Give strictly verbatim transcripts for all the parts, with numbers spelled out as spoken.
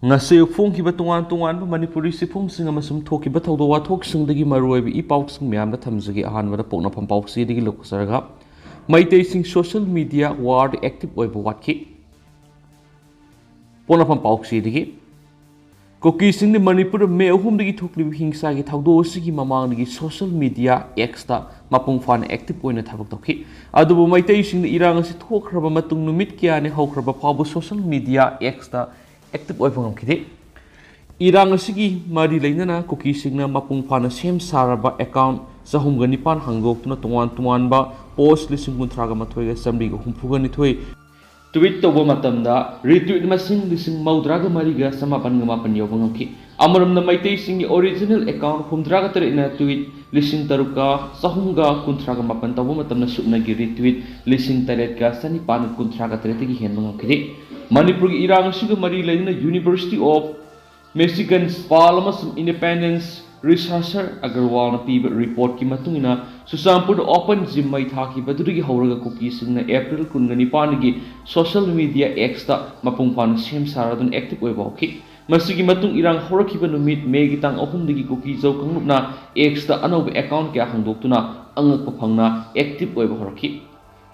ꯉꯁꯤ ꯐꯣꯡꯈꯤꯕ ꯇꯣꯉꯥꯟ ꯇꯣꯉꯥꯟꯕ ꯃꯅꯤꯄꯨꯔꯤ ꯆꯦꯐꯣꯡꯁꯤꯡ ꯑꯃꯁꯨꯡ ꯊꯣꯛꯈꯤꯕ ꯊꯧꯗꯣꯛ ꯋꯥꯊꯣꯛꯁꯤꯡꯗꯒꯤ ꯃꯔꯨꯑꯣꯏꯕ ꯏ ꯄꯥꯎꯁꯤꯡ ꯃꯌꯥꯝꯗ ꯊꯝꯖꯒꯦ꯫ ꯑꯍꯥꯟꯕꯗ ꯄꯣꯛꯅꯐꯝ ꯄꯥꯎꯆꯦꯗꯒꯤ ꯂꯧꯊꯖꯔꯒ, ꯃꯩꯇꯩꯁꯤꯡ social media warꯗ active ꯑꯣꯏꯕ ꯋꯥꯠꯈꯤ꯫ ꯄꯣꯛꯅꯐꯝ ꯄꯥꯎꯆꯦꯗꯒꯤ, ꯀꯨꯀꯤꯁꯤꯡꯅ ꯃꯅꯤꯄꯨꯔꯗ ꯃꯦ ꯑꯍꯨꯝꯗꯒꯤ ꯊꯣꯛꯂꯤꯕ ꯍꯤꯡꯁꯥꯒꯤ ꯊꯧꯗꯣꯛ ꯑꯁꯤꯒꯤ ꯃꯃꯥꯡꯗꯒꯤ social media Xꯇ ꯃꯄꯨꯡ ꯐꯥꯅ active ꯑꯣꯏꯅ ꯊꯕꯛ ꯇꯧꯈꯤ꯫ ꯑꯗꯨꯕꯨ ꯃꯩꯇꯩꯁꯤꯡꯅ ꯏꯔꯥꯡ ꯑꯁꯤ ꯊꯣꯛꯈ꯭ꯔꯕ ꯃꯇꯨꯡ ꯅꯨꯃꯤꯠ ꯀꯌꯥꯅꯤ ꯍꯧꯈ꯭ꯔꯕ ꯐꯥꯎꯕ social media Xꯇ active ꯑꯣꯏꯕ ꯉꯝꯈꯤꯗꯦ꯫ ꯏꯔꯥꯡ ꯑꯁꯤꯒꯤ ꯃꯔꯤ ꯂꯩꯅꯅ ꯀꯨꯀꯤꯁꯤꯡꯅ ꯃꯄꯨꯡ ꯐꯥꯅ ꯁꯦꯝ ꯁꯥꯔꯕ account ꯆꯍꯨꯝꯒ ꯅꯤꯄꯥꯟ ꯍꯥꯡꯗꯣꯛꯇꯨꯅ ꯇꯣꯉꯥꯟ ꯇꯣꯉꯥꯟꯕ post ꯂꯤꯁꯤꯡ ꯀꯨꯟꯊ꯭ꯔꯥꯒ ꯃꯥꯊꯣꯏꯒ ꯆꯥꯃꯔꯤꯒ ꯍꯨꯝꯐꯨꯒ ꯅꯤꯊꯣꯏ tweet ꯇꯧꯕ ꯃꯇꯝꯗ retweet ꯃꯁꯤꯡ ꯂꯤꯁꯤꯡ ꯃꯧꯗ꯭ꯔꯥꯒ ꯃꯔꯤꯒ ꯆꯃꯥꯄꯟꯒ ꯃꯥꯄꯟ ꯌꯧꯕ ꯉꯝꯈꯤ꯫ ꯑꯃꯔꯣꯝꯗ ꯃꯩꯇꯩꯁꯤꯡꯒꯤ original account ꯍꯨꯝꯗ꯭ꯔꯥꯒ ꯇꯔꯦꯠꯅ tweet ꯂꯤꯁꯤꯡ ꯇꯔꯨꯛꯀ ꯆꯍꯨꯝꯒ ꯀꯨꯟꯊ꯭ꯔꯥꯒ ꯃꯥꯄꯟ ꯇꯧꯕ ꯃꯇꯝꯗ ꯁꯨꯞꯅꯒꯤ retweet ꯂꯤꯁꯤꯡ ꯇꯔꯦꯠꯀ ꯆꯅꯤꯄꯥꯟꯒ ꯀꯨꯟꯊ꯭ꯔꯥꯒ ꯇꯔꯦꯠꯇꯒꯤ ꯍꯦꯟꯕ ꯉꯝꯈꯤꯗꯦ꯫ ꯃꯅꯤꯄꯨꯔꯒꯤ ꯏꯔꯥꯡ ꯑꯁꯤꯒ ꯃꯔꯤ ꯂꯩꯅꯅ University of Michigan ꯄꯥꯜ ꯑꯃꯁꯨꯡ Independence Researcher ꯑꯒꯔꯋꯥꯜꯅ ꯄꯤꯕ reportꯀꯤ ꯃꯇꯨꯡ ꯏꯟꯅ, ꯆꯨꯔꯆꯥꯟꯄꯨꯔꯗ open gym ꯃꯩ ꯊꯥꯈꯤꯕꯗꯨꯗꯒꯤ ꯍꯧꯔꯒ ꯀꯨꯀꯤꯁꯤꯡꯅ April ꯀꯨꯟꯒ ꯅꯤꯄꯥꯟꯗꯒꯤ social media Xꯇ ꯃꯄꯨꯡ ꯐꯥꯅ ꯁꯦꯝ ꯁꯥꯔꯗꯨꯅ active ꯑꯣꯏꯕ ꯍꯧꯈꯤ꯫ ꯃꯁꯤꯒꯤ ꯃꯇꯨꯡ ꯏꯔꯥꯡ ꯍꯧꯔꯛꯈꯤꯕ ꯅꯨꯃꯤꯠ ꯃꯦꯒꯤ ꯇꯥꯡ ꯑꯍꯨꯝꯗꯒꯤ ꯀꯨꯀꯤ ꯖꯧ ꯀꯥꯡꯂꯨꯞꯅ Xꯇ ꯑꯅꯧꯕ account ꯀꯌꯥ ꯍꯥꯡꯗꯣꯛꯇꯨꯅ ꯑꯉꯛꯄ ꯐꯪꯅ active ꯑꯣꯏꯕ ꯍꯧꯔꯛꯈꯤ꯫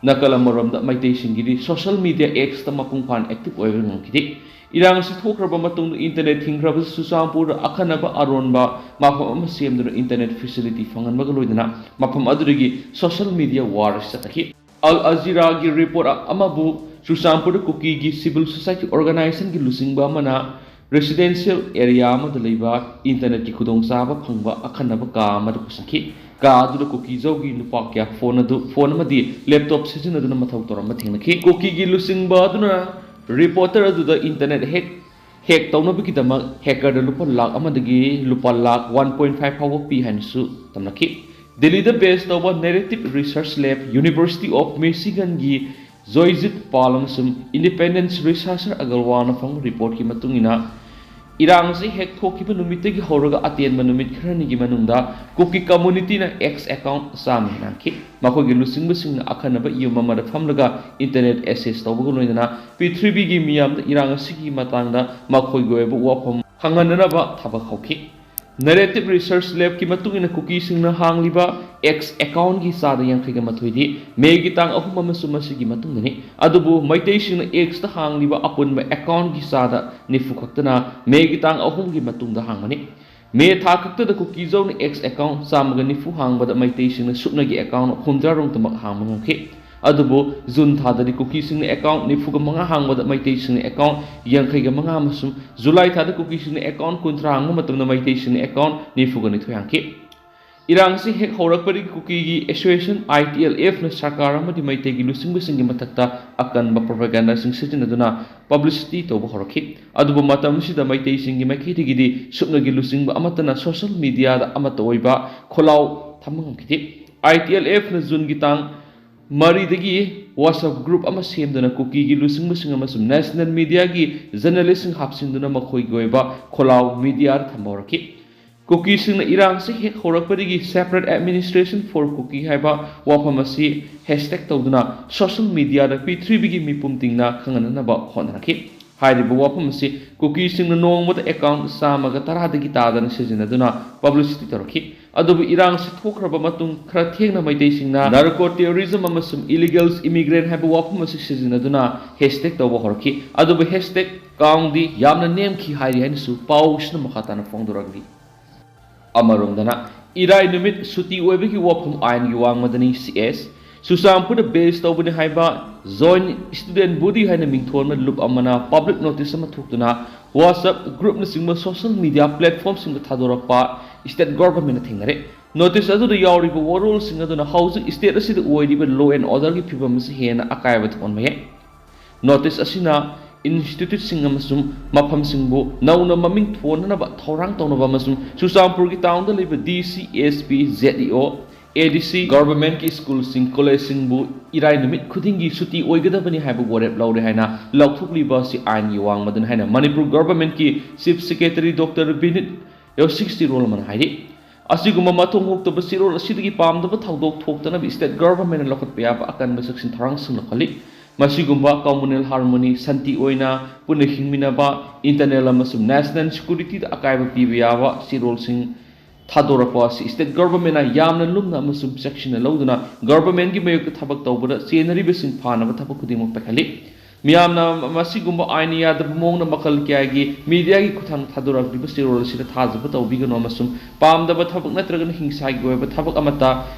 ꯅꯥꯀꯜ ꯑꯃꯔꯣꯝꯗ ꯃꯩꯇꯩꯁꯤꯡꯒꯤꯗꯤ social media Xꯇ ꯃꯄꯨꯡ ꯐꯥꯅ active ꯑꯣꯏꯕ ꯉꯝꯈꯤꯗꯦ꯫ ꯏꯔꯥꯡ ꯑꯁꯤ ꯊꯣꯛꯈ꯭ꯔꯕ ꯃꯇꯨꯡꯗ internet ꯊꯤꯡꯈ꯭ꯔꯕꯁꯨ ꯆꯨꯔꯆꯥꯟꯄꯨꯔꯗ ꯑꯈꯟꯅꯕ ꯑꯔꯣꯟꯕ ꯃꯐꯝ ꯑꯃ ꯁꯦꯝꯗꯨꯅ internet facility ꯐꯪꯍꯟꯕꯒ ꯂꯣꯏꯅꯅ ꯃꯐꯝ ꯑꯗꯨꯗꯒꯤ social media war ꯑꯁꯤ ꯆꯠꯊꯈꯤ꯫ ꯑꯜ ꯑꯖꯤꯔꯥꯒꯤ report ꯑꯃꯕꯨ ꯆꯨꯔꯆꯥꯟꯄꯨꯔꯗ ꯀꯨꯀꯤꯒꯤ civil society organizationꯒꯤ ꯂꯨꯆꯤꯡꯕ ꯑꯃꯅ residential area ꯑꯃꯗ ꯂꯩꯕ internetꯀꯤ ꯈꯨꯗꯣꯡꯆꯥꯕ ꯐꯪꯕ ꯑꯈꯟꯅꯕ ꯀꯥ ꯑꯃꯗ ꯄꯨꯁꯤꯟꯈꯤ꯫ ꯀꯥ ꯑꯗꯨꯗ ꯀꯨꯀꯤ ꯖꯧꯒꯤ ꯅꯨꯄꯥ ꯀꯌꯥ phone ꯑꯗꯨ, phone ꯑꯃꯗꯤ laptop ꯁꯤꯖꯤꯟꯅꯗꯨꯅ ꯃꯊꯧ ꯇꯧꯔꯝꯕ ꯊꯦꯡꯅꯈꯤ꯫ ꯀꯨꯀꯤꯒꯤ ꯂꯨꯆꯤꯡꯕ ꯑꯗꯨꯅ reporter ꯑꯗꯨꯗ internet hack, hack ꯇꯧꯅꯕꯒꯤꯗꯃꯛ hackerꯗ ꯂꯨꯄꯥ ꯂꯥꯈ ꯑꯃꯗꯒꯤ ꯂꯨꯄꯥ ꯂꯥꯈ one point five ꯐꯥꯎꯕ ꯄꯤ ꯍꯥꯏꯅꯁꯨ ꯇꯝꯂꯛꯈꯤ꯫ ꯗꯤꯜꯂꯤꯗ base ꯇꯧꯕ Narrative Research Lab, University of Michiganꯒꯤ ꯖꯣꯏꯖꯤꯠ ꯄꯥꯜ ꯑꯃꯁꯨꯡ Independence Researcher ꯑꯒꯔꯋꯥꯜꯅ ꯐꯪꯕ reportꯀꯤ ꯃꯇꯨꯡ ꯏꯟꯅ, ꯏꯔꯥꯡ ꯑꯁꯤ ꯍꯦꯛ ꯊꯣꯛꯈꯤꯕ ꯅꯨꯃꯤꯠꯇꯒꯤ ꯍꯧꯔꯒ ꯑꯇꯦꯟꯕ ꯅꯨꯃꯤꯠ ꯈꯔꯅꯤꯒꯤ ꯃꯅꯨꯡꯗ ꯀꯨꯀꯤ ꯀꯝꯃꯨꯅꯤꯇꯤꯅ X ꯑꯦꯀꯥꯎꯟꯠ ꯆꯥꯝꯃ ꯍꯦꯟꯍꯟꯈꯤ꯫ ꯃꯈꯣꯏꯒꯤ ꯂꯨꯆꯤꯡꯕꯁꯤꯡꯅ ꯑꯈꯟꯅꯕ ꯌꯨꯝ ꯑꯃꯗ ꯐꯝꯂꯒ ꯏꯟꯇꯔꯅꯦꯠ ꯑꯦꯛꯁꯦꯁ ꯇꯧꯕꯒ ꯂꯣꯏꯅꯅ ꯄ꯭ꯔꯤꯊꯤꯕꯤꯒꯤ ꯃꯤꯌꯥꯝꯗ ꯏꯔꯥꯡ ꯑꯁꯤꯒꯤ ꯃꯇꯥꯡꯗ ꯃꯈꯣꯏꯒꯤ ꯑꯣꯏꯕ ꯋꯥꯐꯝ ꯈꯪꯍꯟꯅꯅꯕ ꯊꯕꯛ ꯍꯧꯈꯤ꯫ Narrative Research Labꯀꯤ ꯃꯇꯨꯡ ꯏꯟꯅ ꯀꯨꯀꯤꯁꯤꯡꯅ ꯍꯥꯡꯂꯤꯕ X ꯑꯦꯀꯥꯎꯟꯠꯀꯤ ꯆꯥꯗ ꯌꯥꯡꯈꯩꯒ ꯃꯥꯊꯣꯏꯗꯤ ꯃꯦꯒꯤ ꯇꯥꯡ ꯑꯍꯨꯝ ꯑꯃꯁꯨꯡ ꯃꯁꯤꯒꯤ ꯃꯇꯨꯡꯗꯅꯤ꯫ ꯑꯗꯨꯕꯨ ꯃꯩꯇꯩꯁꯤꯡꯅ Xꯇ ꯍꯥꯡꯂꯤꯕ ꯑꯄꯨꯟꯕ ꯑꯦꯀꯥꯎꯟꯠꯀꯤ ꯆꯥꯗ ꯅꯤꯐꯨ ꯈꯛꯇꯅ ꯃꯦꯒꯤ ꯇꯥꯡ ꯑꯍꯨꯝꯒꯤ ꯃꯇꯨꯡꯗ ꯍꯥꯡꯕꯅꯤ꯫ ꯃꯦ ꯊꯥ ꯈꯛꯇꯗ ꯀꯨꯀꯤꯖꯧꯅ X ꯑꯦꯀꯥꯎꯟꯠ ꯆꯥꯝꯃꯒ ꯅꯤꯐꯨ ꯍꯥꯡꯕꯗ ꯃꯩꯇꯩꯁꯤꯡꯅ ꯁꯨꯞꯅꯒꯤ ꯑꯦꯀꯥꯎꯟꯠ ꯍꯨꯝꯗ꯭ꯔꯥ ꯔꯣꯝꯇꯃꯛ ꯍꯥꯡꯕ ꯉꯝꯈꯤ꯫ ꯑꯗꯨꯕꯨ ꯖꯨꯟ ꯊꯥꯗꯗꯤ ꯀꯨꯀꯤꯁꯤꯡꯅ ꯑꯦꯀꯥꯎꯟꯠ ꯅꯤꯐꯨꯒ ꯃꯉꯥ ꯍꯥꯡꯕꯗ ꯃꯩꯇꯩꯁꯤꯡꯅ ꯑꯦꯀꯥꯎꯟꯠ ꯌꯥꯡꯈꯩꯒ ꯃꯉꯥ ꯑꯃꯁꯨꯡ ꯖꯨꯂꯥꯏ ꯊꯥꯗ ꯀꯨꯀꯤꯁꯤꯡꯅ ꯑꯦꯀꯥꯎꯟꯠ ꯀꯨꯟꯊ꯭ꯔꯥ ꯍꯥꯡꯕ ꯃꯇꯝꯗ ꯃꯩꯇꯩꯁꯤꯡꯅ ꯑꯦꯀꯥꯎꯟꯠ ꯅꯤꯐꯨꯒ ꯅꯤꯊꯣꯏ ꯍꯥꯡꯈꯤ꯫ ꯏꯔꯥꯡ ꯑꯁꯤ ꯍꯦꯛ ꯍꯧꯔꯛꯄꯗꯒꯤ ꯀꯨꯀꯤꯒꯤ ꯑꯦꯁꯣꯁꯤꯌꯦꯁꯟ ITLFꯅ ꯁꯔꯀꯥꯔ ꯑꯃꯗꯤ ꯃꯩꯇꯩꯒꯤ ꯂꯨꯆꯤꯡꯕꯁꯤꯡꯒꯤ ꯃꯊꯛꯇ ꯑꯀꯟꯕ ꯄ꯭ꯔꯣꯄꯥꯒꯦꯟꯗꯥꯁꯤꯡ ꯁꯤꯖꯤꯟꯅꯗꯨꯅ ꯄꯕ꯭ꯂꯤꯁꯤꯇꯤ ꯇꯧꯕ ꯍꯧꯔꯛꯈꯤ꯫ ꯑꯗꯨꯕꯨ ꯃꯇꯝ ꯑꯁꯤꯗ ꯃꯩꯇꯩꯁꯤꯡꯒꯤ ꯃꯥꯏꯀꯩꯗꯒꯤꯗꯤ ꯁꯨꯞꯅꯒꯤ ꯂꯨꯆꯤꯡꯕ ꯑꯃꯠꯇꯅ ꯁꯣꯁꯤꯌꯦꯜ ꯃꯤꯗꯤꯌꯥꯗ ꯑꯃꯠꯇ ꯑꯣꯏꯕ ꯈꯣꯜꯂꯥꯎ ꯊꯝꯕ ꯉꯝꯈꯤꯗꯦ꯫ ITLFꯅ ꯖꯨꯟꯒꯤ ꯇꯥꯡ ꯃꯔꯤꯗꯒꯤ WhatsApp ꯒ꯭ꯔꯨꯞ ꯑꯃ ꯁꯦꯝꯗꯨꯅ ꯀꯨꯀꯤꯒꯤ ꯂꯨꯆꯤꯡꯕꯁꯤꯡ ꯑꯃꯁꯨꯡ ꯅꯦꯁꯅꯦꯜ ꯃꯤꯗꯤꯌꯥꯒꯤ ꯖꯔꯅꯦꯂꯤꯁꯁꯤꯡ ꯍꯥꯞꯆꯤꯟꯗꯨꯅ ꯃꯈꯣꯏꯒꯤ ꯑꯣꯏꯕ ꯈꯣꯜꯂꯥꯎ ꯃꯤꯗꯤꯌꯥꯗ ꯊꯝꯕ ꯍꯧꯔꯛꯈꯤ꯫ ꯀꯨꯀꯤꯁꯤꯡꯅ ꯏꯔꯥꯡꯁꯤ ꯍꯦꯛ ꯍꯧꯔꯛꯄꯗꯒꯤ Separate Administration for Kuki ꯍꯥꯏꯕ ꯋꯥꯐꯝ ꯑꯁꯤ ꯍꯦꯁꯇꯦꯒ ꯇꯧꯗꯨꯅ ꯁꯣꯁꯤꯌꯦꯜ ꯃꯤꯗꯤꯌꯥꯗ ꯄ꯭ꯔꯤꯊꯤꯕꯤꯒꯤ ꯃꯤꯄꯨꯝ ꯇꯤꯡꯅ ꯈꯪꯍꯟꯅꯅꯕ ꯍꯣꯠꯅꯔꯛꯈꯤ꯫ ꯍꯥꯏꯔꯤꯕ ꯋꯥꯐꯝ ꯑꯁꯤ ꯀꯨꯀꯤꯁꯤꯡꯅ ꯅꯣꯡꯃꯗ ꯑꯦꯀꯥꯎꯟꯠ ꯆꯥꯝꯃꯒ ꯇꯔꯥꯗꯒꯤ ꯇꯥꯗꯅ ꯁꯤꯖꯤꯟꯅꯗꯨꯅ ꯄꯕ꯭ꯂꯤꯁꯤꯇꯤ ꯇꯧꯔꯛꯈꯤ꯫ ꯑꯗꯨꯕꯨ ꯏꯔꯥꯡꯁꯤ ꯊꯣꯛꯈ꯭ꯔꯕ ꯃꯇꯨꯡ ꯈꯔ ꯊꯦꯡꯅ ꯃꯩꯇꯩꯁꯤꯡꯅ ꯅꯥꯔꯀꯣ ꯇꯦꯔꯣꯔꯤꯖꯝ ꯑꯃꯁꯨꯡ ꯏꯂꯤꯒꯦꯜ ꯏꯃꯤꯒ꯭ꯔꯦꯟꯠ ꯍꯥꯏꯕ ꯋꯥꯐꯝ ꯑꯁꯤ ꯁꯤꯖꯤꯟꯅꯗꯨꯅ ꯍꯦꯁꯇꯦꯒ ꯇꯧꯕ ꯍꯧꯔꯛꯈꯤ꯫ ꯑꯗꯨꯕꯨ ꯍꯦꯁꯇꯦꯒ ꯀꯥꯎꯟꯗꯤ ꯌꯥꯝꯅ ꯅꯦꯝꯈꯤ ꯍꯥꯏꯔꯤ ꯍꯥꯏꯅꯁꯨ ꯄꯥꯎꯁꯤꯅ ꯃꯈꯥ ꯇꯥꯅ ꯐꯣꯡꯗꯣꯔꯛꯂꯤ꯫ ꯑꯃꯔꯣꯝꯗꯅ ꯏꯔꯥꯏ ꯅꯨꯃꯤꯠ ꯁꯨꯇꯤ ꯑꯣꯏꯕꯒꯤ ꯋꯥꯐꯝ ꯑꯥꯏꯟꯒꯤ ꯋꯥꯡꯃꯗꯅꯤ꯫ CS ꯆꯨꯔꯆꯥꯟꯄꯨꯔꯗ ꯕꯦꯁ ꯇꯧꯕꯅꯤ ꯍꯥꯏꯕ ꯖꯣꯏꯟꯠ ꯁ꯭ꯇꯨꯗꯦꯟꯠ ꯕꯣꯗꯤ ꯍꯥꯏꯅ ꯃꯤꯡꯊꯣꯟꯕ ꯂꯨꯞ ꯑꯃꯅ ꯄꯕ꯭ꯂꯤꯛ ꯅꯣꯇꯤꯁ ꯑꯃ ꯊꯣꯛꯇꯨꯅ WhatsApp ꯒ꯭ꯔꯨꯞꯅꯆꯤꯡꯕ ꯁꯣꯁꯤꯌꯦꯜ ꯃꯤꯗꯤꯌꯥ ꯄ꯭ꯂꯦꯠꯐꯣꯔꯝꯁꯤꯡꯗ ꯊꯥꯗꯣꯔꯛꯄ ꯁ꯭ꯇꯦꯠ ꯒꯣꯚꯔꯟꯃꯦꯟꯠꯅ ꯊꯦꯡꯅꯔꯦ꯫ ꯅꯣꯇꯤꯁ ꯑꯗꯨꯗ ꯌꯥꯎꯔꯤꯕ ꯋꯥꯔꯣꯜꯁꯤꯡ ꯑꯗꯨꯅ ꯍꯧꯖꯤꯛ ꯁ꯭ꯇꯦꯠ ꯑꯁꯤꯗ ꯑꯣꯏꯔꯤꯕ law and orderꯒꯤ ꯐꯤꯕꯝ ꯑꯁꯤ ꯍꯦꯟꯅ ꯑꯀꯥꯏꯕ ꯊꯣꯛꯍꯟꯕ ꯌꯥꯏ꯫ ꯅꯣꯇꯤꯁ ꯑꯁꯤꯅ ꯏꯟꯁꯇꯤꯇ꯭ꯌꯨꯠꯁꯤꯡ ꯑꯃꯁꯨꯡ ꯃꯐꯝꯁꯤꯡꯕꯨ ꯅꯧꯅ ꯃꯃꯤꯡ ꯊꯣꯟꯅꯅꯕ ꯊꯧꯔꯥꯡ ꯇꯧꯅꯕ ꯑꯃꯁꯨꯡ ꯆꯨꯔꯆꯥꯟꯄꯨꯔꯒꯤ ꯇꯥꯎꯟꯗ ꯂꯩꯕ DC, SP, ZEO, ꯑꯦ ꯗꯤ ꯁꯤ ꯒꯚꯔꯟꯃꯦꯟꯠꯀꯤ ꯁ꯭ꯀꯨꯜꯁꯤꯡ, ꯀꯣꯂꯦꯖꯁꯤꯡꯕꯨ ꯏꯔꯥꯏ ꯅꯨꯃꯤꯠ ꯈꯨꯗꯤꯡꯒꯤ ꯁꯨꯇꯤ ꯑꯣꯏꯒꯗꯕꯅꯤ ꯍꯥꯏꯕ ꯋꯥꯔꯦꯞ ꯂꯧꯔꯦ ꯍꯥꯏꯅ ꯂꯥꯎꯊꯣꯛꯂꯤꯕ ꯑꯁꯤ ꯑꯥꯏꯟꯒꯤ ꯋꯥꯡꯃꯗꯅꯤ ꯍꯥꯏꯅ ꯃꯅꯤꯄꯨꯔ ꯒꯚꯔꯟꯃꯦꯟꯠꯀꯤ ꯆꯤꯐ ꯁꯦꯀ꯭ꯔꯦꯇꯔꯤ ꯗꯣꯛꯇꯔ ꯕꯤꯅꯤꯠ ꯌꯣꯁꯤꯛ ꯆꯤꯔꯣꯜ ꯑꯃꯅ ꯍꯥꯏꯔꯤ꯫ ꯑꯁꯤꯒꯨꯝꯕ ꯃꯊꯣꯡ ꯍꯣꯛꯇꯕ ꯆꯤꯔꯣꯜ ꯑꯁꯤꯗꯒꯤ ꯄꯥꯝꯗꯕ ꯊꯧꯗꯣꯛ ꯊꯣꯛꯇꯅꯕ ꯁ꯭ꯇꯦꯠ ꯒꯚꯔꯟꯃꯦꯟꯠꯅ ꯂꯧꯈꯠꯄ ꯌꯥꯕ ꯑꯀꯟꯕ ꯆꯦꯛꯁꯤꯟ ꯊꯧꯔꯥꯡꯁꯤꯡ ꯂꯧꯈꯠꯂꯤ꯫ ꯃꯁꯤꯒꯨꯝꯕ ꯀꯝꯃꯨꯅꯦꯜ ꯍꯥꯔꯃꯣꯅꯤ, ꯁꯥꯟꯇꯤ ꯑꯣꯏꯅ ꯄꯨꯟꯅ ꯍꯤꯡꯃꯤꯟꯅꯕ, ꯏꯟꯇꯔꯅꯦꯜ ꯑꯃꯁꯨꯡ ꯅꯦꯁꯅꯦꯜ ꯁꯦꯀ꯭ꯌꯨꯔꯤꯇꯤꯗ ꯑꯀꯥꯏꯕ ꯄꯤꯕ ꯌꯥꯕ ꯆꯤꯔꯣꯜꯁꯤꯡ ꯊꯥꯗꯣꯔꯛꯄ ꯑꯁꯤ ꯁ꯭ꯇꯦꯠ ꯒꯚꯔꯟꯃꯦꯟꯠꯅ ꯌꯥꯝꯅ ꯂꯨꯝꯅ ꯑꯃꯁꯨꯡ ꯆꯦꯛꯁꯤꯟꯅ ꯂꯧꯗꯨꯅ ꯒꯚꯔꯟꯃꯦꯟꯠꯀꯤ ꯃꯥꯌꯣꯛꯇ ꯊꯕꯛ ꯇꯧꯕꯗ ꯆꯦꯟꯅꯔꯤꯕꯁꯤꯡ ꯐꯥꯅꯕ ꯊꯕꯛ ꯈꯨꯗꯤꯡꯃꯛ ꯄꯥꯏꯈꯠꯂꯤ꯫ ꯃꯤꯌꯥꯝꯅ ꯃꯁꯤꯒꯨꯝꯕ ꯑꯥꯏꯟꯅ ꯌꯥꯗꯕ ꯃꯑꯣꯡꯗ ꯃꯈꯜ ꯀꯌꯥꯒꯤ ꯃꯤꯗꯤꯌꯥꯒꯤ ꯈꯨꯠꯊꯥꯡꯗ ꯊꯥꯗꯣꯔꯛꯂꯤꯕ ꯆꯤꯔꯣꯜ ꯑꯁꯤꯗ ꯊꯥꯖꯕ ꯇꯧꯕꯤꯒꯅꯨ ꯑꯃꯁꯨꯡ ꯄꯥꯝꯗꯕ ꯊꯕꯛ ꯅꯠꯇ꯭ꯔꯒꯅ ꯍꯤꯡꯁꯥꯒꯤ ꯑꯣꯏꯕ ꯊꯕꯛ ꯑꯃꯠꯇ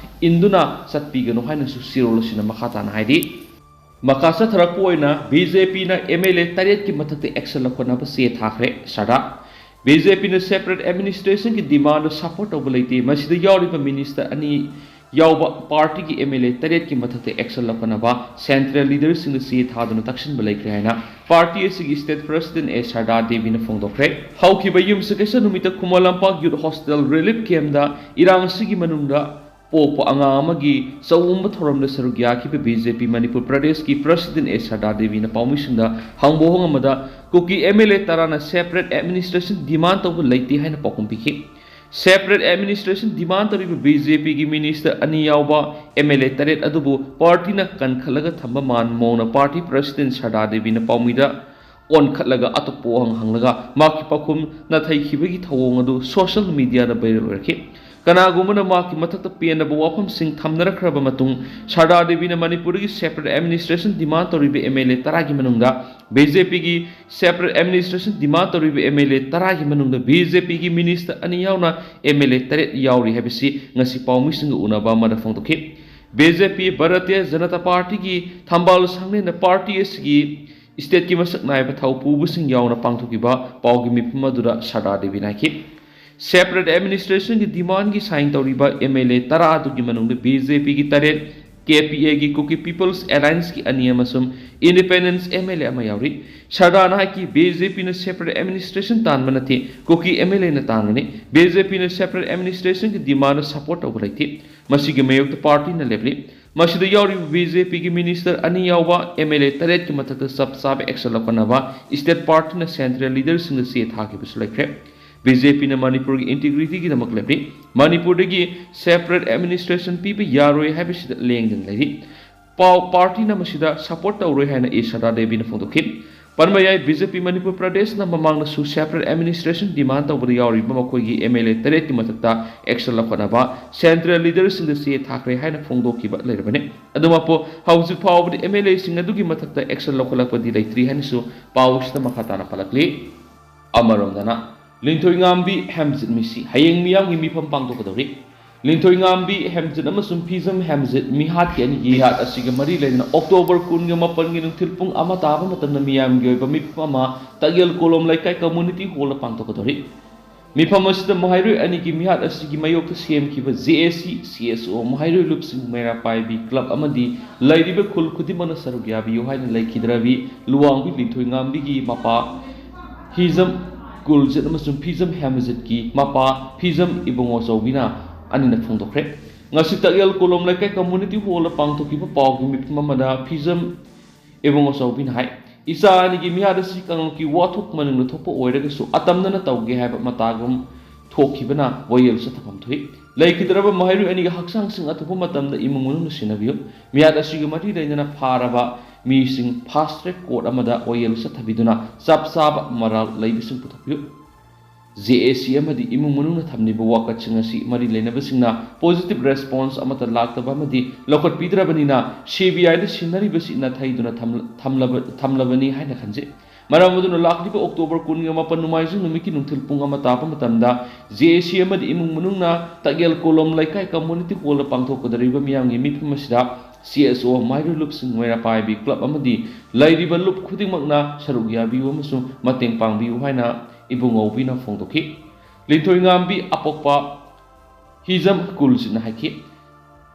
ꯏꯟꯗꯨꯅ ꯆꯠꯄꯤꯒꯅꯨ ꯍꯥꯏꯅꯁꯨ ꯆꯤꯔꯣꯜ ꯑꯁꯤꯅ ꯃꯈꯥ ꯇꯥꯅ ꯍꯥꯏꯔꯤ꯫ ꯃꯈꯥ ꯆꯠꯊꯔꯛꯄ ꯑꯣꯏꯅ ꯕꯤ ꯖꯦ ꯄꯤꯅ ꯑꯦꯝ ꯑꯦꯜ ꯑꯦ ꯇꯔꯦꯠꯀꯤ ꯃꯊꯛꯇ action ꯂꯧꯈꯠꯅꯕ ꯆꯦ ꯊꯥꯈ꯭ꯔꯦ꯫ ꯁꯔꯗꯥ, ꯕꯤ ꯖꯦ ꯄꯤꯅ separate administrationꯒꯤ demandꯗ support ꯇꯧꯕ ꯂꯩꯇꯦ꯫ ꯃꯁꯤꯗ ꯌꯥꯎꯔꯤꯕ minister ꯑꯅꯤ ꯌꯥꯎꯕ partyꯒꯤ ꯑꯦꯝ ꯑꯦꯜ ꯑꯦ ꯇꯔꯦꯠꯀꯤ ꯃꯊꯛꯇ action ꯂꯧꯈꯠꯅꯕ central leaderꯁꯤꯡꯗ ꯆꯦ ꯊꯥꯗꯨꯅ ꯇꯛꯁꯤꯟꯕ ꯂꯩꯈ꯭ꯔꯦ ꯍꯥꯏꯅ party ꯑꯁꯤꯒꯤ state president ꯑꯦ ꯁꯔꯗꯥ ꯗꯦꯕꯤꯅ ꯐꯣꯡꯗꯣꯛꯈ꯭ꯔꯦ꯫ ꯍꯧꯈꯤꯕ ꯌꯨꯝꯁꯀꯩꯁ ꯅꯨꯃꯤꯠꯇ Khuman Lampak youth hostel relief campꯇ ꯏꯔꯥꯡ ꯑꯁꯤꯒꯤ ꯃꯅꯨꯡꯗ ꯄꯣꯛꯄ ꯑꯉꯥꯡ ꯑꯃꯒꯤ ꯆꯥꯎꯝꯕ ꯊꯧꯔꯝꯗ ꯁꯔꯨꯛ ꯌꯥꯈꯤꯕ ꯕꯤ ꯖꯦ ꯄꯤ ꯃꯅꯤꯄꯨꯔ ꯄ꯭ꯔꯗꯦꯁꯀꯤ president ꯑꯦ ꯁꯔꯗꯥ ꯗꯦꯕꯤꯅ ꯄꯥꯎꯃꯤꯁꯤꯡꯗ ꯍꯪꯕ ꯋꯥꯍꯪ ꯑꯃꯗ ꯀꯨꯀꯤ ꯑꯦꯝ ꯑꯦꯜ ꯑꯦ ꯇꯔꯥꯅ separate administration demand ꯇꯧꯕ ꯂꯩꯇꯦ ꯍꯥꯏꯅ ꯄꯥꯎꯈꯨꯝ ꯄꯤꯈꯤ꯫ Separate administration demand ꯇꯧꯔꯤꯕ ꯕꯤ ꯖꯦ ꯄꯤꯒꯤ minister ꯑꯅꯤ ꯌꯥꯎꯕ ꯑꯦꯝ ꯑꯦꯜ ꯑꯦ ꯇꯔꯦꯠ ꯑꯗꯨꯕꯨ partyꯅ ꯀꯟꯈꯠꯂꯒ ꯊꯝꯕ ꯃꯥꯟꯕ ꯃꯑꯣꯡꯗ party president ꯁꯔꯗꯥ ꯗꯦꯕꯤꯅ ꯄꯥꯎꯃꯤꯗ ꯑꯣꯟꯈꯠꯂꯒ ꯑꯇꯣꯞꯄ ꯋꯥꯍꯪ ꯍꯪꯂꯒ ꯃꯍꯥꯛꯀꯤ ꯄꯥꯎꯈꯨꯝ ꯅꯥꯊꯩꯈꯤꯕꯒꯤ ꯊꯧꯑꯣꯡ ꯑꯗꯨ social mediaꯗ viral ꯑꯣꯏꯔꯛꯈꯤ꯫ ꯀꯅꯥꯒꯨꯝꯕꯅ ꯃꯍꯥꯛꯀꯤ ꯃꯊꯛꯇ ꯄꯦꯟꯗꯕ ꯋꯥꯐꯝꯁꯤꯡ ꯊꯝꯅꯔꯛꯈ꯭ꯔꯕ ꯃꯇꯨꯡ ꯁꯔꯗꯥ ꯗꯦꯕꯤꯅ ꯃꯅꯤꯄꯨꯔꯗꯒꯤ separate administration demand ꯇꯧꯔꯤꯕ ꯑꯦꯝ ꯑꯦꯜ ꯑꯦ ꯇꯔꯥꯒꯤ ꯃꯅꯨꯡꯗ ꯕꯤ ꯖꯦ ꯄꯤꯒꯤ separate administration demand ꯇꯧꯔꯤꯕ ꯑꯦꯝ ꯑꯦꯜ ꯑꯦ ꯇꯔꯥꯒꯤ ꯃꯅꯨꯡꯗ ꯕꯤ ꯖꯦ ꯄꯤꯒꯤ minister ꯑꯅꯤ ꯌꯥꯎꯅ ꯑꯦꯝ ꯑꯦꯜ ꯑꯦ ꯇꯔꯦꯠ ꯌꯥꯎꯔꯤ ꯍꯥꯏꯕꯁꯤ ꯉꯁꯤ ꯄꯥꯎꯃꯤꯁꯤꯡꯒ ꯎꯅꯕ ꯑꯃꯗ ꯐꯣꯡꯗꯣꯛꯈꯤ꯫ ꯕꯤ ꯖꯦ ꯄꯤ, ꯚꯥꯔꯇꯤꯌ ꯖꯅꯇꯥ ꯄꯥꯔꯇꯤꯒꯤ ꯊꯝꯕꯥꯜ ꯁꯪꯂꯦꯟꯅ party ꯑꯁꯤꯒꯤ stateꯀꯤ ꯃꯁꯛ ꯅꯥꯏꯕ ꯊꯧꯄꯨꯕꯁꯤꯡ ꯌꯥꯎꯅ ꯄꯥꯡꯊꯣꯛꯈꯤꯕ ꯄꯥꯎꯒꯤ ꯃꯤꯐꯝ ꯑꯗꯨꯗ ꯁꯔꯗꯥ ꯗꯦꯕꯤꯅ ꯍꯥꯏꯈꯤ, separate administrationꯒꯤ demandꯒꯤ sign ꯇꯧꯔꯤꯕ ꯑꯦꯝ ꯑꯦꯜ ꯑꯦ ꯇꯔꯥ ꯑꯗꯨꯒꯤ ꯃꯅꯨꯡꯗ ꯕꯤ ꯖꯦ ꯄꯤꯒꯤ ꯇꯔꯦꯠ, ꯀꯦ ꯄꯤ ꯑꯦꯒꯤ Kuki People's Allianceꯀꯤ ꯑꯅꯤ ꯑꯃꯁꯨꯡ independence ꯑꯦꯝ ꯑꯦꯜ ꯑꯦ ꯑꯃ ꯌꯥꯎꯔꯤ꯫ ꯁꯔꯗꯥꯅ ꯍꯥꯏꯈꯤ, ꯕꯤ ꯖꯦ ꯄꯤꯅ separate administration ꯇꯥꯟꯕ ꯅꯠꯇꯦ, ꯀꯨꯀꯤ ꯑꯦꯝ ꯑꯦꯜ ꯑꯦꯅ ꯇꯥꯟꯕꯅꯤ꯫ ꯕꯤ ꯖꯦ ꯄꯤꯅ separate administrationꯒꯤ demandꯗ support ꯇꯧꯕ ꯂꯩꯇꯦ꯫ ꯃꯁꯤꯒꯤ ꯃꯥꯌꯣꯛꯇ ꯄꯥꯔꯇꯤꯅ ꯂꯦꯞꯂꯤ꯫ ꯃꯁꯤꯗ ꯌꯥꯎꯔꯤꯕ ꯕꯤ ꯖꯦ ꯄꯤꯒꯤ ꯃꯤꯅꯤꯁꯇꯔ ꯑꯅꯤ ꯌꯥꯎꯕ ꯑꯦꯝ ꯑꯦꯜ ꯑꯦ ꯇꯔꯦꯠꯀꯤ ꯃꯊꯛꯇ ꯆꯞ ꯆꯥꯕ ꯑꯦꯛꯁꯟ ꯂꯧꯈꯠꯅꯕ ꯁ꯭ꯇꯦꯠ ꯄꯥꯔꯇꯤꯅ ꯁꯦꯟꯇ꯭ꯔꯦꯜ ꯂꯤꯗꯔꯁꯤꯡꯗ ꯆꯦ ꯊꯥꯈꯤꯕꯁꯨ ꯂꯩꯈ꯭ꯔꯦ꯫ ꯕꯤ ꯖꯦ ꯄꯤꯅ ꯃꯅꯤꯄꯨꯔꯒꯤ ꯏꯟꯇꯤꯒ꯭ꯔꯤꯇꯤꯒꯤꯗꯃꯛ ꯂꯦꯞꯂꯤ꯫ ꯃꯅꯤꯄꯨꯔꯗꯒꯤ ꯁꯦꯄꯔꯦꯠ ꯑꯦꯗꯃꯤꯅꯤꯁꯇ꯭ꯔꯦꯁꯟ ꯄꯤꯕ ꯌꯥꯔꯣꯏ ꯍꯥꯏꯕꯁꯤꯗ ꯂꯦꯡꯗꯅ ꯂꯩꯔꯤ꯫ ꯄꯥꯎ ꯄꯥꯔꯇꯤꯅ ꯃꯁꯤꯗ ꯁꯄꯣꯔꯠ ꯇꯧꯔꯣꯏ ꯍꯥꯏꯅ ꯏꯁꯥꯗꯥ ꯗꯦꯕꯤꯅ ꯐꯣꯡꯗꯣꯛꯈꯤ꯫ ꯄꯟꯕ ꯌꯥꯏ, ꯕꯤ ꯖꯦ ꯄꯤ ꯃꯅꯤꯄꯨꯔ ꯄ꯭ꯔꯗꯦꯁꯅ ꯃꯃꯥꯡꯗꯁꯨ ꯁꯦꯄꯔꯦꯠ ꯑꯦꯗꯃꯤꯅꯤꯁꯇ꯭ꯔꯦꯁꯟ ꯗꯤꯃꯥꯟ ꯇꯧꯕꯗ ꯌꯥꯎꯔꯤꯕ ꯃꯈꯣꯏꯒꯤ ꯑꯦꯝ ꯑꯦꯜ ꯑꯦ ꯇꯔꯦꯠꯀꯤ ꯃꯊꯛꯇ ꯑꯦꯛꯁꯟ ꯂꯧꯈꯠꯅꯕ ꯁꯦꯟꯇ꯭ꯔꯦꯜ ꯂꯤꯗꯔꯁꯤꯡꯗ ꯆꯦ ꯊꯥꯈ꯭ꯔꯦ ꯍꯥꯏꯅ ꯐꯣꯡꯗꯣꯛꯈꯤꯕ ꯂꯩꯔꯕꯅꯤ꯫ ꯑꯗꯨꯃꯛꯄꯨ ꯍꯧꯖꯤꯛ ꯐꯥꯎꯕꯗꯤ ꯑꯦꯝ ꯑꯦꯜ ꯑꯦꯁꯤꯡ ꯑꯗꯨꯒꯤ ꯃꯊꯛꯇ ꯑꯦꯛꯁꯟ ꯂꯧꯈꯠꯂꯛꯄꯗꯤ ꯂꯩꯇ꯭ꯔꯤ ꯍꯥꯏꯅꯁꯨ ꯄꯥꯎ ꯑꯁꯤꯗ ꯃꯈꯥ ꯇꯥꯅ ꯄꯜꯂꯛꯂꯤ꯫ ꯑꯃꯔꯣꯝꯗꯅ, ꯂꯤꯟꯊꯣꯏꯉꯥꯝꯕꯤ ꯍꯦꯝꯖꯤꯠ ꯃꯤꯁꯤ ꯍꯌꯦꯡ ꯃꯤꯌꯥꯝꯒꯤ ꯃꯤꯐꯝ ꯄꯥꯡꯊꯣꯛꯀꯗꯧꯔꯤ꯫ ꯂꯤꯟꯊꯣꯏꯉꯥꯝꯕꯤ ꯍꯦꯝꯖꯤꯠ ꯑꯃꯁꯨꯡ ꯐꯤꯖꯝ ꯍꯦꯝꯖꯤꯠ ꯃꯤꯍꯥꯠꯀꯤ ꯑꯅꯤꯒꯤ ꯃꯤꯍꯥꯠ ꯑꯁꯤꯒ ꯃꯔꯤ ꯂꯩꯅꯅ ꯑꯣꯛꯇꯣꯕꯔ ꯀꯨꯟꯒ ꯃꯥꯄꯟꯒꯤ ꯅꯨꯡꯊꯤꯜ ꯄꯨꯡ ꯑꯃ ꯇꯥꯕ ꯃꯇꯝꯗ ꯃꯤꯌꯥꯝꯒꯤ ꯑꯣꯏꯕ ꯃꯤꯐꯝ ꯑꯃ ꯇꯒꯦꯜ ꯀꯣꯂꯣꯝ ꯂꯩꯀꯥꯏ ꯀꯝꯃꯨꯅꯤꯇꯤ ꯍꯣꯜꯗ ꯄꯥꯡꯊꯣꯛꯀꯗꯧꯔꯤ꯫ ꯃꯤꯐꯝ ꯑꯁꯤꯗ ꯃꯍꯩꯔꯣꯏ ꯑꯅꯤꯒꯤ ꯃꯤꯍꯥꯠ ꯑꯁꯤꯒꯤ ꯃꯥꯌꯣꯛꯇ ꯁꯦꯝꯈꯤꯕ ꯖꯦ ꯑꯦ ꯁꯤ, ꯁꯤ ꯑꯦꯁ ꯑꯣ, ꯃꯍꯩꯔꯣꯏ ꯂꯨꯞꯁꯤꯡ, ꯃꯩꯔꯥ ꯄꯥꯏꯕꯤ ꯀ꯭ꯂꯕ ꯑꯃꯗꯤ ꯂꯩꯔꯤꯕ ꯈꯨꯜ ꯈꯨꯗꯤꯡꯃꯛꯅ ꯁꯔꯨꯛ ꯌꯥꯕꯤꯌꯨ ꯍꯥꯏꯅ ꯂꯩꯈꯤꯗ꯭ꯔꯕꯤ ꯂꯨꯋꯥꯡꯕꯤ ꯂꯤꯟꯊꯣꯏꯉꯥꯝꯕꯤꯒꯤ ꯃꯄꯥ ꯍꯤꯖꯝ ꯀꯨꯜꯖꯤꯠ ꯑꯃꯁꯨꯡ ꯐꯤꯖꯝ ꯍꯦꯝꯖꯤꯠꯀꯤ ꯃꯄꯥ ꯐꯤꯖꯝ ꯏꯕꯨꯡꯉꯣ ꯆꯧꯕꯤꯅ ꯑꯅꯤꯅ ꯐꯣꯡꯗꯣꯛꯈ꯭ꯔꯦ꯫ ꯉꯁꯤ ꯇꯛꯌꯦꯜ ꯀꯣꯂꯣꯝ ꯂꯩꯀꯥꯏ ꯀꯝꯃꯨꯅꯤꯇꯤ ꯍꯣꯜꯗ ꯄꯥꯡꯊꯣꯛꯈꯤꯕ ꯄꯥꯎꯒꯤ ꯃꯤꯐꯝ ꯑꯃꯗ ꯐꯤꯖꯝ ꯏꯕꯨꯡꯉꯣ ꯆꯧꯕꯤꯅ ꯍꯥꯏ, "ꯏꯆꯥ ꯑꯅꯤꯒꯤ ꯃꯤꯍꯥꯠ ꯑꯁꯤ ꯀꯥꯡꯂꯨꯞꯀꯤ ꯋꯥꯊꯣꯛ ꯃꯅꯨꯡꯗ ꯊꯣꯛꯄ ꯑꯣꯏꯔꯒꯁꯨ ꯑꯇꯝꯅꯅ ꯇꯧꯒꯦ ꯍꯥꯏꯕ ꯃꯇꯥꯒꯨꯝ ꯊꯣꯛꯈꯤꯕꯅ ꯋꯥꯌꯦꯜ ꯆꯠꯊꯐꯝ ꯊꯣꯛꯏ꯫ ꯂꯩꯈꯤꯗ꯭ꯔꯕ ꯃꯍꯩꯔꯣꯏ ꯑꯅꯤꯒꯤ ꯍꯛꯆꯥꯡꯁꯤꯡ ꯑꯊꯨꯕ ꯃꯇꯝꯗ ꯏꯃꯨꯡ ꯃꯅꯨꯡꯅ ꯁꯤꯟꯅꯕꯤꯌꯨ꯫ ꯃꯤꯍꯥꯠ ꯑꯁꯤꯒ ꯃꯔꯤ ꯂꯩꯅꯅ ꯐꯥꯔꯕ ꯃꯤꯁꯤꯡ ꯐꯥꯁ ꯇ꯭ꯔꯦꯛ ꯀꯣꯔꯠ ꯑꯃꯗ ꯋꯥꯌꯦꯜ ꯆꯠꯊꯕꯤꯗꯨꯅ ꯆꯞ ꯆꯥꯕ ꯃꯔꯥꯜ ꯂꯩꯕꯁꯤꯡ ꯄꯨꯊꯣꯛꯄꯤꯌꯨ"꯫ ꯖꯦ ꯑꯦ ꯁꯤ ꯑꯃꯗꯤ ꯏꯃꯨꯡ ꯃꯅꯨꯡꯅ ꯊꯝꯂꯤꯕ ꯋꯥꯀꯠꯁꯤꯡ ꯑꯁꯤ ꯃꯔꯤ ꯂꯩꯅꯕꯁꯤꯡꯅ ꯄꯣꯖꯤꯇꯤꯚ ꯔꯦꯁꯄꯣꯟꯁ ꯑꯃꯠꯇ ꯂꯥꯛꯇꯕ ꯑꯃꯗꯤ ꯂꯧꯈꯠꯄꯤꯗ꯭ꯔꯕꯅꯤꯅ ꯁꯤ ꯕꯤ ꯑꯥꯏꯗ ꯁꯤꯟꯅꯔꯤꯕꯁꯤ ꯅꯥꯊꯩꯗꯨꯅ ꯊꯝꯂ-, ꯊꯝꯂꯕ-, ꯊꯝꯂꯕꯅꯤ ꯍꯥꯏꯅ ꯈꯟꯖꯩ꯫ ꯃꯔꯝ ꯑꯗꯨꯅ ꯂꯥꯛꯂꯤꯕ ꯑꯣꯛꯇꯣꯕꯔ ꯀꯨꯟꯒ ꯃꯥꯄꯟ ꯅꯣꯡꯃꯥꯏꯖꯤꯡ ꯅꯨꯃꯤꯠꯀꯤ ꯅꯨꯡꯊꯤꯜ ꯄꯨꯡ ꯑꯃ ꯇꯥꯕ ꯃꯇꯝꯗ ꯖꯦ ꯑꯦ ꯁꯤ ꯑꯃꯗꯤ ꯏꯃꯨꯡ ꯃꯅꯨꯡꯅ ꯇꯛꯌꯦꯜ ꯀꯣꯂꯣꯝ ꯂꯩꯀꯥꯏ ꯀꯝꯃꯨꯅꯤꯇꯤ ꯍꯣꯜꯗ ꯄꯥꯡꯊꯣꯛꯀꯗꯧꯔꯤꯕ ꯃꯤꯌꯥꯝꯒꯤ ꯃꯤꯐꯝ ꯑꯁꯤꯗ ꯁꯤ ꯑꯦꯁ ꯑꯣ, ꯃꯍꯩꯔꯣꯏ ꯂꯨꯞꯁꯤꯡ, ꯃꯩꯔꯥ ꯄꯥꯏꯕꯤ ꯀ꯭ꯂꯕ ꯑꯃꯗꯤ ꯂꯩꯔꯤꯕ ꯂꯨꯞ ꯈꯨꯗꯤꯡꯃꯛꯅ ꯁꯔꯨꯛ ꯌꯥꯕꯤꯌꯨ ꯑꯃꯁꯨꯡ ꯃꯇꯦꯡ ꯄꯥꯡꯕꯤꯌꯨ ꯍꯥꯏꯅ ꯏꯕꯨꯡꯉꯣꯕꯤꯅ ꯐꯣꯡꯗꯣꯛꯈꯤ꯫ ꯂꯤꯟꯊꯣꯏꯉꯥꯝꯕꯤ ꯑꯄꯣꯛꯄ ꯍꯤꯖꯝ ꯀꯨꯜꯖꯤꯠꯅ ꯍꯥꯏꯈꯤ,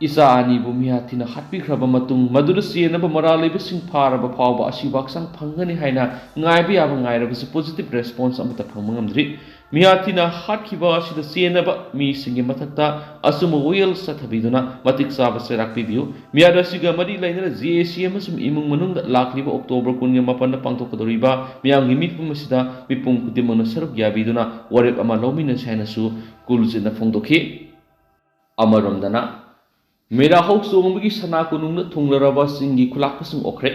"ꯏꯆꯥ ꯑꯅꯤꯕꯨ ꯃꯤꯍꯥꯠ ꯊꯤꯅ ꯍꯥꯠꯄꯤꯈ꯭ꯔꯕ ꯃꯇꯨꯡ ꯃꯗꯨꯗ ꯆꯦꯟꯅꯕ ꯃꯔꯥꯜ ꯂꯩꯕꯁꯤꯡ ꯐꯥꯔꯕ ꯐꯥꯎꯕ ꯑꯁꯤꯕ ꯍꯛꯆꯥꯡ ꯐꯪꯒꯅꯤ ꯍꯥꯏꯅ ꯉꯥꯏꯕ ꯌꯥꯕ ꯉꯥꯏꯔꯕꯁꯨ ꯄꯣꯖꯤꯇꯤꯚ ꯔꯦꯁꯄꯣꯟꯁ ꯑꯃꯠꯇ ꯐꯪꯕ ꯉꯝꯗ꯭ꯔꯤ꯫ ꯃꯤꯌꯥꯊꯤꯅ ꯍꯥꯠꯈꯤꯕ ꯑꯁꯤꯗ ꯆꯦꯟꯅꯕ ꯃꯤꯁꯤꯡꯒꯤ ꯃꯊꯛꯇ ꯑꯆꯨꯝꯕ ꯋꯥꯌꯦꯜ ꯆꯠꯊꯕꯤꯗꯨꯅ ꯃꯇꯤꯛ ꯆꯥꯕ ꯆꯩꯔꯥꯛ ꯄꯤꯕꯤꯌꯨ꯫ ꯃꯤꯌꯥꯠ ꯑꯁꯤꯒ ꯃꯔꯤ ꯂꯩꯅꯅ ꯖꯦ ꯑꯦ ꯁꯤ ꯑꯃꯁꯨꯡ ꯏꯃꯨꯡ ꯃꯅꯨꯡꯗ ꯂꯥꯛꯂꯤꯕ ꯑꯣꯛꯇꯣꯕꯔ ꯀꯨꯟꯒ ꯃꯥꯄꯟꯗ ꯄꯥꯡꯊꯣꯛꯀꯗꯧꯔꯤꯕ ꯃꯤꯌꯥꯝꯒꯤ ꯃꯤꯐꯝ ꯑꯁꯤꯗ ꯃꯤꯄꯨꯝ ꯈꯨꯗꯤꯡꯃꯛꯅ ꯁꯔꯨꯛ ꯌꯥꯕꯤꯗꯨꯅ ꯋꯥꯔꯦꯞ ꯑꯃ ꯂꯧꯃꯤꯟꯅꯁꯤ ꯍꯥꯏꯅꯁꯨ ꯀꯨꯜꯖꯤꯠꯅ ꯐꯣꯡꯗꯣꯛꯈꯤ꯫ ꯑꯃꯔꯣꯝꯗꯅ, ꯃꯦꯔꯥ ꯍꯧ ꯆꯣꯡꯕꯒꯤ ꯁꯅꯥ ꯀꯣꯅꯨꯡꯗ ꯊꯨꯡꯂꯔꯕ ꯆꯤꯡꯒꯤ ꯈꯨꯂꯥꯛꯄꯁꯤꯡ ꯑꯣꯛꯈ꯭ꯔꯦ꯫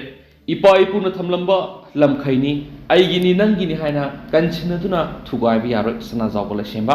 ꯏꯄꯥ ꯏꯄꯨꯅ ꯊꯝꯂꯝꯕ ꯂꯝꯈꯩꯅꯤ, ꯑꯩꯒꯤꯅꯤ ꯅꯪꯒꯤꯅꯤ ꯍꯥꯏꯅ ꯀꯟꯁꯤꯟꯅꯗꯨꯅ ꯊꯨꯒꯥꯏꯕ ꯌꯥꯔꯣꯏ ꯁꯅꯥꯖꯥꯎꯕ ꯂꯩꯁꯦꯝꯕ꯫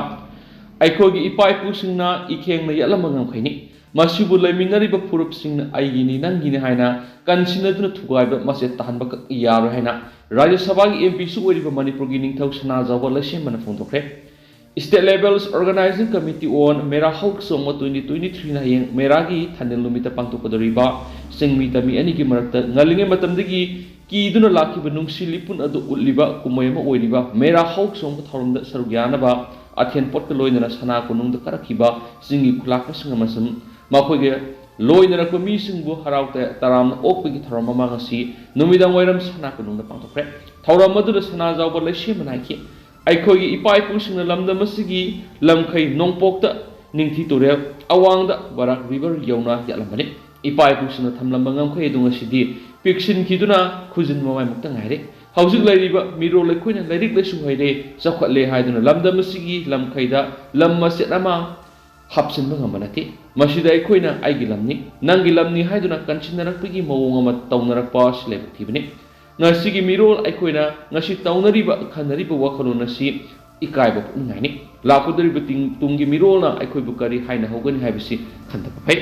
ꯑꯩꯈꯣꯏꯒꯤ ꯏꯄꯥ ꯏꯄꯨꯁꯤꯡꯅ ꯏꯈꯦꯡꯅ ꯌꯦꯛꯂꯝꯕ ꯉꯝꯈꯩꯅꯤ꯫ ꯃꯁꯤꯕꯨ ꯂꯩꯃꯤꯟꯅꯔꯤꯕ ꯐꯨꯔꯨꯞꯁꯤꯡꯅ ꯑꯩꯒꯤꯅꯤ ꯅꯪꯒꯤꯅꯤ ꯍꯥꯏꯅ ꯀꯟꯁꯤꯟꯅꯗꯨꯅ ꯊꯨꯒꯥꯏꯕ ꯃꯆꯦꯠ ꯇꯥꯍꯟꯕ ꯀꯛ ꯌꯥꯔꯣꯏ ꯍꯥꯏꯅ ꯔꯥꯖ꯭ꯌ ꯁꯚꯥꯒꯤ ꯑꯦꯝ ꯄꯤꯁꯨ ꯑꯣꯏꯔꯤꯕ ꯃꯅꯤꯄꯨꯔꯒꯤ ꯅꯤꯡꯊꯧ ꯁꯅꯥꯖꯥꯎꯕ ꯂꯩꯁꯦꯝꯕꯅ ꯐꯣꯡꯗꯣꯛꯈ꯭ꯔꯦ꯫ State Levels Organizing Committee on ꯃꯦꯔꯥ ꯍꯧ ꯆꯣꯡꯕ twenty twenty-threeꯅ ꯍꯌꯦꯡ ꯃꯦꯔꯥꯒꯤ ꯊꯥꯅꯤꯜ ꯅꯨꯃꯤꯠꯇ ꯄꯥꯡꯊꯣꯛꯀꯗꯧꯔꯤꯕ ꯆꯤꯡꯃꯤ ꯇꯝꯃꯤ ꯑꯅꯤꯒꯤ ꯃꯔꯛꯇ ꯉꯜꯂꯤꯉꯩ ꯃꯇꯝꯗꯒꯤ ꯀꯤꯗꯨꯅ ꯂꯥꯛꯈꯤꯕ ꯅꯨꯡꯁꯤ ꯂꯤꯄꯨꯟ ꯑꯗꯨ ꯎꯠꯂꯤꯕ ꯀꯨꯝꯃꯩ ꯑꯃ ꯑꯣꯏꯔꯤꯕ ꯃꯦꯔꯥ ꯍꯧ ꯆꯣꯡꯕ ꯊꯧꯔꯝꯗ ꯁꯔꯨꯛ ꯌꯥꯅꯕ ꯑꯊꯦꯟ ꯄꯣꯠꯀ ꯂꯣꯏꯅꯅ ꯁꯅꯥ ꯀꯣꯅꯨꯡꯗ ꯀꯥꯔꯛꯈꯤꯕ ꯆꯤꯡꯒꯤ ꯈꯨꯂꯥꯛꯄꯁꯤꯡ ꯑꯃꯁꯨꯡ ꯃꯈꯣꯏꯒꯤ ꯂꯣꯏꯅꯔꯛꯄ ꯃꯤꯁꯤꯡꯕꯨ ꯍꯔꯥꯎ ꯇ-, ꯇꯔꯥꯝꯅ ꯑꯣꯛꯄꯒꯤ ꯊꯧꯔꯝ ꯑꯃ ꯉꯁꯤ ꯅꯨꯃꯤꯗꯥꯡ ꯋꯥꯏꯔꯝ ꯁꯅꯥ ꯀꯣꯅꯨꯡꯗ ꯄꯥꯡꯊꯣꯛꯈ꯭ꯔꯦ꯫ ꯊꯧꯔꯝ ꯑꯗꯨꯗ ꯁꯅꯥꯖꯥꯎꯕ ꯂꯩꯁꯦꯝꯕꯅ ꯍꯥꯏꯈꯤ, ꯑꯩꯈꯣꯏꯒꯤ ꯏꯄꯥ ꯏꯄꯨꯁꯤꯡꯅ ꯂꯝꯗꯝ ꯑꯁꯤꯒꯤ ꯂꯝꯈꯩ ꯅꯣꯡꯄꯣꯛꯇ ꯅꯤꯡꯊꯤ ꯇꯨꯔꯦꯜ, ꯑꯋꯥꯡꯗ ꯕꯔꯥꯛ ꯔꯤꯚꯔ ꯌꯧꯅ ꯌꯥꯠꯂꯝꯕꯅꯤ꯫ ꯏꯄꯥ ꯏꯄꯨꯁꯤꯡꯅ ꯊꯝꯂꯝꯕ ꯉꯝꯈꯩ ꯑꯗꯨ ꯉꯁꯤꯗꯤ ꯄꯤꯛꯁꯤꯟꯈꯤꯗꯨꯅ ꯈꯨꯖꯤꯟ ꯃꯃꯥꯏꯃꯨꯛꯇ ꯉꯥꯏꯔꯦ꯫ ꯍꯧꯖꯤꯛ ꯂꯩꯔꯤꯕ ꯃꯤꯔꯣꯜ ꯑꯩꯈꯣꯏꯅ ꯂꯥꯏꯔꯤꯛ ꯂꯥꯏꯁꯨ ꯍꯩꯔꯦ, ꯆꯥꯎꯈꯠꯂꯦ ꯍꯥꯏꯗꯨꯅ ꯂꯝꯗꯝ ꯑꯁꯤꯒꯤ ꯂꯝꯈꯩꯗ ꯂꯝ ꯃꯆꯦꯠ ꯑꯃ ꯍꯥꯞꯆꯤꯟꯕ ꯉꯝꯕ ꯅꯠꯇꯦ꯫ ꯃꯁꯤꯗ ꯑꯩꯈꯣꯏꯅ ꯑꯩꯒꯤ ꯂꯝꯅꯤ, ꯅꯪꯒꯤ ꯂꯝꯅꯤ ꯍꯥꯏꯗꯨꯅ ꯀꯟꯁꯤꯟꯅꯔꯛꯄꯒꯤ ꯃꯑꯣꯡ ꯑꯃ ꯇꯧꯅꯔꯛꯄ ꯑꯁꯤ ꯂꯥꯏꯕꯛ ꯊꯤꯕꯅꯤ꯫ ꯉꯁꯤꯒꯤ ꯃꯤꯔꯣꯜ ꯑꯩꯈꯣꯏꯅ ꯉꯁꯤ ꯇꯧꯅꯔꯤꯕ, ꯈꯟꯅꯔꯤꯕ ꯋꯥꯈꯜꯂꯣꯟ ꯑꯁꯤ ꯏꯀꯥꯏꯕ ꯄꯣꯛꯅꯤꯡꯉꯥꯏꯅꯤ꯫ ꯂꯥꯛꯀꯗꯧꯔꯤꯕ ꯇꯤꯡ-, ꯇꯨꯡꯒꯤ ꯃꯤꯔꯣꯜꯅ ꯑꯩꯈꯣꯏꯕꯨ ꯀꯔꯤ ꯍꯥꯏꯅ ꯍꯧꯒꯅꯤ ꯍꯥꯏꯕꯁꯤ ꯈꯟꯊꯕ ꯐꯩ꯫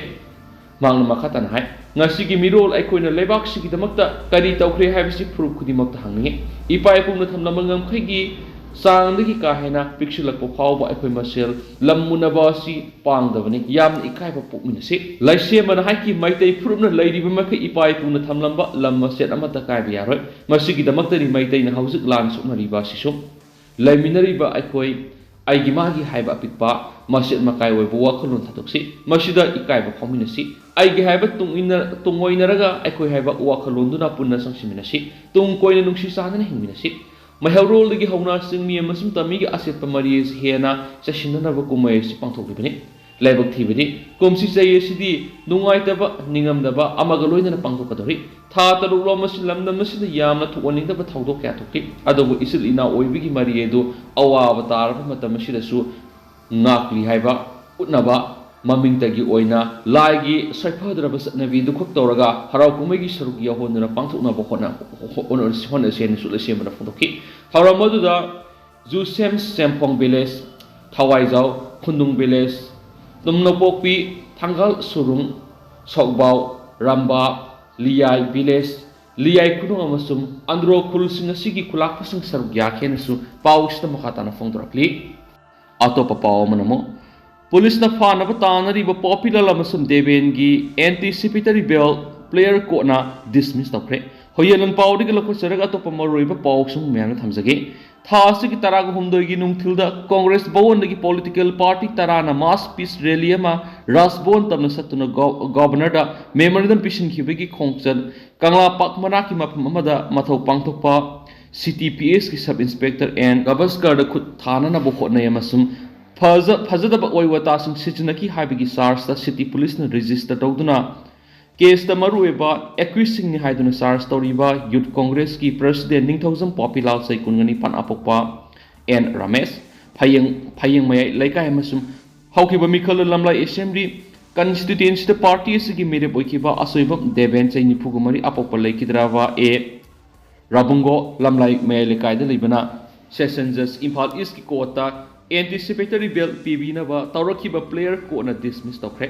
ꯃꯍꯥꯛꯅ ꯃꯈꯥ ꯇꯥꯅ ꯍꯥꯏ, ꯉꯁꯤꯒꯤ ꯃꯤꯔꯣꯜ ꯑꯩꯈꯣꯏꯅ ꯂꯩꯕꯥꯛꯁꯤꯒꯤꯗꯃꯛꯇ ꯀꯔꯤ ꯇꯧꯈ꯭ꯔꯦ ꯍꯥꯏꯕꯁꯤ ꯐꯨꯔꯨꯞ ꯈꯨꯗꯤꯡꯃꯛꯇ ꯍꯪꯅꯤꯡꯏ꯫ ꯏꯄꯥ ꯏꯄꯨꯅ ꯊꯝꯂꯝꯕ ꯉꯝꯈꯩꯒꯤ ꯆꯥꯡꯗꯒꯤ ꯀꯥ ꯍꯦꯟꯅ ꯄꯤꯛꯁꯤꯜꯂꯛꯄ ꯐꯥꯎꯕ ꯑꯩꯈꯣꯏ ꯃꯁꯦꯜ ꯂꯝ ꯃꯨꯟꯅꯕ ꯑꯁꯤ ꯄꯥꯡꯗꯕꯅꯤ꯫ ꯌꯥꯝꯅ ꯏꯀꯥꯏꯕ ꯄꯣꯛꯃꯤꯟꯅꯁꯤ꯫ ꯂꯩꯁꯦꯝꯕꯅ ꯍꯥꯏꯈꯤ, ꯃꯩꯇꯩ ꯐꯨꯔꯨꯞꯅ ꯂꯩꯔꯤꯕ ꯃꯈꯩ ꯏꯄꯥ ꯏꯄꯨꯅ ꯊꯝꯂꯝꯕ ꯂꯝ ꯃꯆꯦꯠ ꯑꯃꯠꯇ ꯀꯥꯏꯕ ꯌꯥꯔꯣꯏ꯫ ꯃꯁꯤꯒꯤꯗꯃꯛꯇꯅꯤ ꯃꯩꯇꯩꯅ ꯍꯧꯖꯤꯛ ꯂꯥꯟ ꯁꯣꯛꯅꯔꯤꯕ ꯑꯁꯤꯁꯨ꯫ ꯂꯩꯃꯤꯟꯅꯔꯤꯕ ꯑꯩꯈꯣꯏ ꯑꯩꯒꯤ ꯃꯥꯒꯤ ꯍꯥꯏꯕ ꯑꯄꯤꯛꯄ ꯃꯆꯦꯠ ꯃꯀꯥꯏ ꯑꯣꯏꯕ ꯋꯥꯈꯜꯂꯣꯟ ꯊꯥꯗꯣꯛꯁꯤ꯫ ꯃꯁꯤꯗ ꯏꯀꯥꯏꯕ ꯐꯥꯎꯃꯤꯟꯅꯁꯤ꯫ ꯑꯩꯒꯤ ꯍꯥꯏꯕ ꯇꯨꯡ ꯏꯟꯅ-, ꯇꯨꯡꯑꯣꯏꯅꯔꯒ ꯑꯩꯈꯣꯏ ꯍꯥꯏꯕ ꯋꯥꯈꯜꯂꯣꯟꯗꯨꯅ ꯄꯨꯟꯅ ꯆꯪꯁꯤꯟꯃꯤꯟꯅꯁꯤ꯫ ꯇꯨꯡ ꯀꯣꯏꯅ ꯅꯨꯡꯁꯤ ꯆꯥꯟꯅꯅ ꯍꯤꯡꯃꯤꯟꯅꯁꯤ꯫ ꯃꯩꯍꯧꯔꯣꯜꯗꯒꯤ ꯍꯧꯅ ꯆꯤꯡꯃꯤ ꯑꯃꯁꯨꯡ ꯇꯝꯃꯤꯒꯤ ꯑꯆꯦꯠꯄ ꯃꯔꯤ ꯑꯁꯤ ꯍꯦꯟꯅ ꯆꯦꯁꯤꯟꯅꯅꯕ ꯀꯨꯝꯍꯩ ꯑꯁꯤ ꯄꯥꯡꯊꯣꯛꯂꯤꯕꯅꯤ꯫ ꯂꯥꯏꯕꯛ ꯊꯤꯕꯗꯤ, ꯀꯨꯝꯁꯤ ꯆꯍꯤ ꯑꯁꯤꯗꯤ ꯅꯨꯡꯉꯥꯏꯇꯕ, ꯅꯤꯡꯉꯝꯗꯕ ꯑꯃꯒ ꯂꯣꯏꯅꯅ ꯄꯥꯡꯊꯣꯛꯀꯗꯧꯔꯤ꯫ ꯊꯥ ꯇꯔꯨꯛ ꯂꯣꯝ ꯑꯁꯤ ꯂꯝꯗꯝ ꯑꯁꯤꯗ ꯌꯥꯝꯅ ꯊꯣꯛꯍꯟꯅꯤꯡꯗꯕ ꯊꯧꯗꯣꯛ ꯀꯌꯥ ꯊꯣꯛꯈꯤ꯫ ꯑꯗꯨꯕꯨ ꯏꯆꯤꯜ ꯏꯅꯥꯎ ꯑꯣꯏꯕꯒꯤ ꯃꯔꯤ ꯑꯗꯨ ꯑꯋꯥꯕ ꯇꯥꯔꯕ ꯃꯇꯝ ꯑꯁꯤꯗꯁꯨ ꯉꯥꯛꯂꯤ ꯍꯥꯏꯕ ꯎꯠꯅꯕ ꯃꯃꯤꯡꯇꯒꯤ ꯑꯣꯏꯅ ꯂꯥꯏꯒꯤ ꯁꯣꯏꯐꯗ꯭ꯔꯕ ꯆꯠꯅꯕꯤꯗꯨ ꯈꯛ ꯇꯧꯔꯒ ꯍꯔꯥꯎ ꯀꯨꯝꯍꯩꯒꯤ ꯁꯔꯨꯛ ꯌꯥꯎꯍꯣꯟꯗꯨꯅ ꯄꯥꯡꯊꯣꯛꯅꯕ ꯍꯣꯠꯅ-, ꯍꯣꯠꯅ-, ꯍꯣꯠꯅꯁꯦꯅꯁꯨ ꯂꯩꯁꯦꯝꯕꯅ ꯐꯣꯡꯗꯣꯛꯈꯤ꯫ ꯊꯧꯔꯝ ꯑꯗꯨꯗ ꯖꯨꯁꯦꯝ ꯆꯦꯝꯐꯣꯡ ꯚꯤꯂꯦꯖ, ꯊꯋꯥꯏꯖꯥꯎ ꯈꯨꯟꯗꯨꯡ ꯚꯤꯂꯦꯖ, ꯇꯨꯝꯅꯧꯄꯣꯛꯄꯤ, ꯊꯥꯡꯒꯥꯜ ꯁꯨꯔꯨꯡ, ꯁꯣꯛꯕꯥꯎ, ꯔꯝꯕꯥ, ꯂꯤꯌꯥꯏ ꯚꯤꯂꯦꯖ, ꯂꯤꯌꯥꯏ ꯈꯨꯅꯨꯡ ꯑꯃꯁꯨꯡ ꯑꯟꯗ꯭ꯔꯣ ꯈꯨꯜꯁꯤꯡ ꯑꯁꯤꯒꯤ ꯈꯨꯂꯥꯛꯄꯁꯤꯡ ꯁꯔꯨꯛ ꯌꯥꯈꯤꯅꯁꯨ ꯄꯥꯎꯁꯤꯗ ꯃꯈꯥ ꯇꯥꯅ ꯐꯣꯡꯗꯣꯔꯛꯂꯤ꯫ ꯑꯇꯣꯞꯄ ꯄꯥꯎ ꯑꯃꯅ ꯑꯃꯨꯛ, ꯄꯨꯂꯤꯁꯅ ꯐꯥꯅꯕ ꯇꯥꯟꯅꯔꯤꯕ ꯄꯣꯄꯤꯂꯥꯜ ꯑꯃꯁꯨꯡ ꯗꯦꯕꯦꯟꯒꯤ anticipatory bail player courtꯅ dismiss ꯇꯧꯈ꯭ꯔꯦ꯫ ꯍꯣꯌꯦꯂꯣꯟ ꯄꯥꯎꯗꯒꯤ ꯂꯧꯈꯠꯆꯔꯒ ꯑꯇꯣꯞꯄ ꯃꯔꯨꯑꯣꯏꯕ ꯄꯥꯎꯁꯤꯡ ꯃꯌꯥꯝꯅ ꯊꯝꯖꯒꯦ꯫ ꯊꯥ ꯑꯁꯤꯒꯤ ꯇꯔꯥꯒ ꯍꯨꯝꯗꯣꯏꯒꯤ ꯅꯨꯡꯊꯤꯜꯗ Congress ꯚꯋꯟꯗꯒꯤ political party ꯇꯔꯥꯅ mass peace rally ꯑꯃ ꯔꯥꯖ ꯚꯋꯟ ꯇꯝꯅ ꯆꯠꯇꯨꯅ ꯒꯣ-, ꯒꯣꯚꯔꯅꯔꯗ memorandum ꯄꯤꯁꯤꯟꯈꯤꯕꯒꯤ ꯈꯣꯡꯆꯠ ꯀꯪꯂꯥ ꯄꯥꯛ ꯃꯅꯥꯛꯀꯤ ꯃꯐꯝ ꯑꯃꯗ ꯃꯊꯧ ꯄꯥꯡꯊꯣꯛꯄ city P S ꯀꯤ sub inspector N ꯒꯚꯁꯀꯔꯗ ꯈꯨꯠ ꯊꯥꯅꯅꯕ ꯍꯣꯠꯅꯩ ꯑꯃꯁꯨꯡ ꯐꯖ-, ꯐꯖꯗꯕ ꯑꯣꯏ ꯋꯥꯇꯥꯁꯤꯡ ꯁꯤꯖꯤꯟꯅꯈꯤ ꯍꯥꯏꯕꯒꯤ chargeꯇ city ꯄꯨꯂꯤꯁꯅ register ꯇꯧꯗꯨꯅ caseꯇ ꯃꯔꯨꯑꯣꯏꯕ accusedꯁꯤꯡꯅꯤ ꯍꯥꯏꯗꯨꯅ charge ꯇꯧꯔꯤꯕ Youth Congressꯀꯤ president ꯅꯤꯡꯊꯧꯖꯝ ꯄꯣꯄꯤꯂꯥꯜ ꯆꯍꯤ ꯀꯨꯟꯒ ꯅꯤꯄꯥꯟ ꯑꯄꯣꯛꯄ N ꯔꯥꯃꯦꯁ, ꯐꯌꯦꯡ, ꯐꯌꯦꯡꯃꯌꯥꯏ ꯂꯩꯀꯥꯏ ꯑꯃꯁꯨꯡ ꯍꯧꯈꯤꯕ ꯃꯤꯈꯜꯗ ꯂꯝꯂꯥꯏ assembly constituencyꯗ party ꯑꯁꯤꯒꯤ ꯃꯤꯔꯦꯞ ꯑꯣꯏꯈꯤꯕ ꯑꯁꯣꯏꯕꯝ ꯗꯦꯕꯦꯟ ꯆꯍꯤ ꯅꯤꯐꯨꯒ ꯃꯔꯤ ꯑꯄꯣꯛꯄ ꯂꯩꯈꯤꯗ꯭ꯔꯕ A ꯔꯥꯕꯨꯡꯒꯣ ꯂꯝꯂꯥꯏ ꯃꯌꯥꯏ ꯂꯩꯀꯥꯏꯗ ꯂꯩꯕꯅ Session Judge Imphal Eastꯀꯤ courtꯇ anticipatory bail ꯄꯤꯕꯤꯅꯕ ꯇꯧꯔꯛꯈꯤꯕ player courtꯅ dismiss ꯇꯧꯈ꯭ꯔꯦ꯫